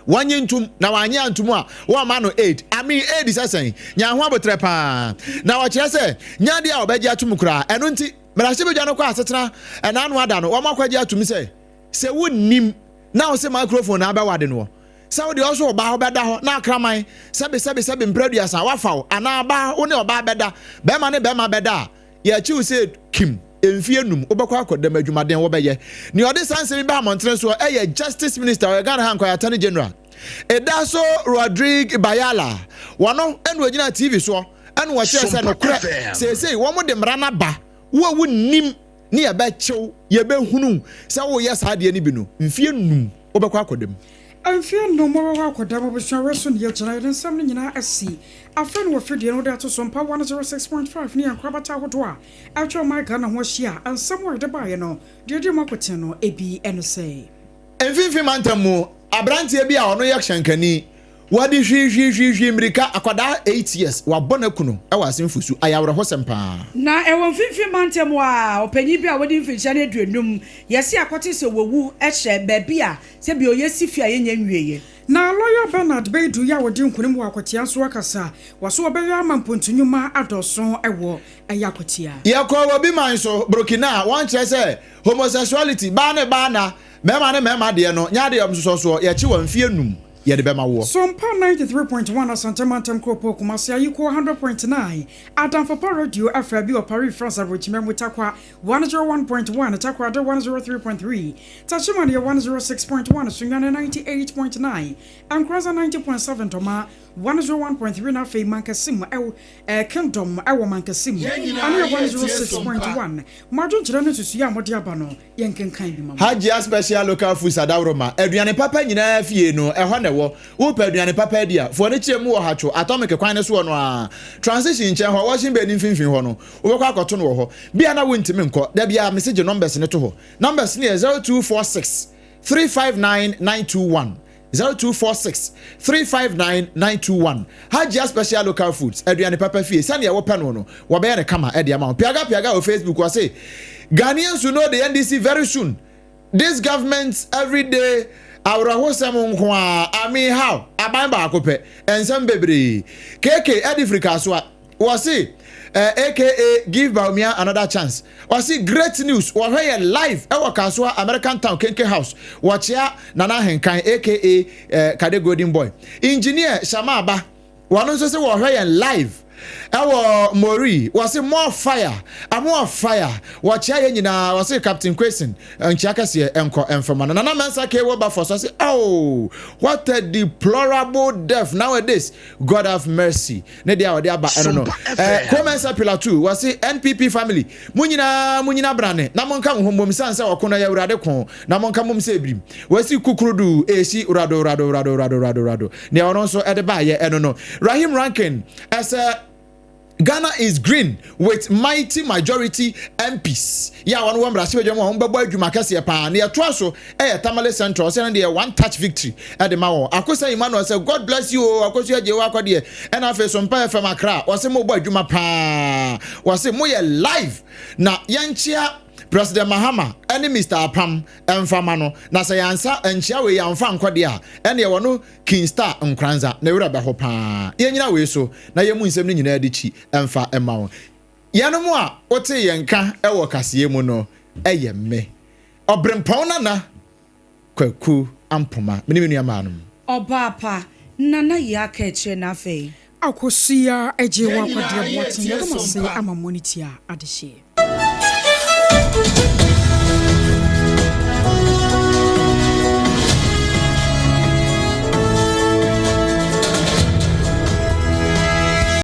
wɔnye ntom na wannye antom a wɔmma no aid. I mean aid sɛ sɛn? Nya ho aboterɛ paa. Na wɔkyerɛ sɛ nyɛ adeɛ a wɔbɛgye atom koraa. Ɛno nti, Mmarahyɛbadwa no kɔ asetena ɛna ano ada no, wɔakɔgye atom sɛ, sɛ wonnim na wose microphone na abɛwade noɔ, sɛ wode ɔso ɔbaa wobɛda hɔ na akraman sɛbe sɛbe sɛbe mprɛ aduasa wafa wo anaa baa wo ne ɔbaa bɛda, bɛrima ne bɛrima bɛda a, yɛakyi wo sɛ kim mfie num wobɛkɔ akɔdam adwumaden wobɛyɛ. Nea ɔde saa nsɛm yi baa mmɔntene soɔ ɛyɛ Justice Minister ɔyɛ Ghana ha nkɔyɛ Attorney General Edaso Rodrigue Bayala wɔno ɛna ɔgyina TV soɔ Ɛna ɔkyerɛɛ sɛ, Nokorɛ, seesei wɔde mmara no aba, wo a wonnim ne yɛbɛkye wo, yɛbɛhunu wo sɛ woreyɛ saa adeɛ no bi no, mfeɛ nnum wobɛkɔ akɔda mu. Mfeɛ nnum wobɛkɔ akɔda mu, abusua wei so ne yɛgyina, yɛde nsɛm no nyinaa asi. Afei na wɔfiri deɛ no wode ato so mpa 106.5 ne yɛn nkorabata ahodoɔ a atwa ɔman Ghana ho ahyia a nsɛm a yɛde baeɛ no deɛ ɛdi mu akoten no ebi ne sɛ. Mfimfini mantam mu aberanteɛ bi a ɔno yɛ hyɛnkani Wɔde hwihwihwihwi mmirika, akwadaa 8 years, wɔabɔ no aku no wɔ Asenfo su. Ayɛ awerɛhosɛm paa. Na ɛwɔ mfimfini mantam a ɔpanyin bi a wadi mfirihyia no 50 yɛse akɔte sɛ wawu hyɛ baabi a sɛbi ɔyɛ si fie a yɛnnya nwieɛ. Na Lɔya Bernard Baidu yi a ɔdi nkonim wɔ Akwatia nso akasa, wɔ so ɔbɛyɛ ama mpontu nnwuma adɔɔso wɔ ɛyɛ Akwatia. Yɛkɔɔ obi man so, Burkina, a wɔnkyerɛ sɛ homosexuality, baa ne baa nna, mmarima ne mmarima deɛ no, nyɛ adeɛ a wɔsosɔ soɔ, yɛkye wɔn mfeɛ num. yɛde bɛma woɔ. Sompa 93.1 Asante Mantam Kuropɔn Kumasi Ayikoɔ 100.9 Adamfo Pa Radio Afra bi wɔ Paris France Aburokyima mu Tarkwa 101.1 Takoradi 103.3 Techiman yɛ 106.1 Sunyani 98.9 Nkoranza 90.7 Dɔma 101.3 na afei Mankasim ɛw eh, Kingdom ɛwɔ Mankasim ɛno yɛ 106.1 Mo adwenkyerɛ ne nsusuiɛ a mode aba no Yɛnkenkan bi ma mo. Hajia Special Local Foods Adaworoma, aduane papa nyinaa fie no, ɛhɔ na ɛwɔ. Wopɛ aduane papa adi a, foɔ no kyerɛ mu wɔ Hatcho, Atomic kwan no soɔ no ara. Transition nkyɛn hɔ, Washing Bay no mfimfini hɔ no, wobɛkɔ akɔto no wɔ hɔ. Bia na wontumi nkɔ, da biara mese gye numbers no to hɔ. Numbers no yɛ 0246 359 921. 0246 359 921 Hajia Special Local Foods, aduane papa fie, sɛdeɛ wopɛ no no, wɔbɛyɛ no kama de ama wo. Piaga Piaga wɔ Facebook, ɔse, Ghanaians will know the NDC very soon. This government everyday awerɛhosɛm nko ara, I mean how? Aban baako pɛ, nsɛm bebree. KK ɛde firi Kasoa. Wɔse eh, aka give Bawumia another chance. Ɔse great news, wɔhwɛ yɛ live ɛwɔ Kasoa American Town Kenke House. Wɔkyea Nana Ahenkan aka eh, Kade Golden Boy. Engineer Shama Aba, wɔno nso se wɔhwɛ yɛn live ɛwɔ Mori. Wɔse more fire, more fire. Wɔkyea yɛn nyinaa. Wɔse Captain Kwesen, nkyea kɛseɛ ɛnkɔ ɛmfama no. Nana Mensah K Wilberforce ɔse oh, what a deplorable death nowadays. God have mercy. Ne deɛ a ɔde aba ɛno no. Eh, Komensa Pilatu, wɔse NPP family, mo nyinaa mo nyina brane na monka mo ho mmom sane sɛ ɔko no ɛyɛ Awurade ko na monka mmom sɛ ebirim. Wɔasi kukurudu esi rado rado rado rado rado rado. Nea ɔno nso ɛde baayɛ ɛno no. Rahim Rankin ɛsɛ Ghana is green with mighty majority MPs yɛ a wɔn wɔ mmarahyɛbadwam a wɔn bɛbɔ adwuma kɛseɛ paa. Nea ɛtoa so ɛyɛ Tamale Central, ɔsɛ no deɛ one touch victory ɛde ma wɔn. Akosa Emmanuel sɛ God bless you o, Akosua Agyewa akɔdeɛ. Ɛna afei Sompa FM Accra, wɔse mo bɔ adwuma paa, wɔse mo yɛ live na yɛnkyea President Mahama ɛne Mister Apam ɛmfa ma no, na sɛ yɛansa nkyea wei yɛamfa ankɔ deɛ a ɛneɛ wɔno King Star Nkoranza ne werɛ bɛho paa. Yɛnyina wei so na yɛmmu nsɛm no nyinaa de kyi mfa mma wo. Yɛnom a wotee yɛn nka wɔ kaseɛ mu no, ɛyɛ me, Ɔberempɔn Nana Kwaku Ampoma, me ne me nua maa nom. Ɔbaa pa, Nana Yaa ka akyire na afei. Akosua Agyei Wakwadeɛ Boateng yɛda mo ase ama mo ne tia adehyeɛ.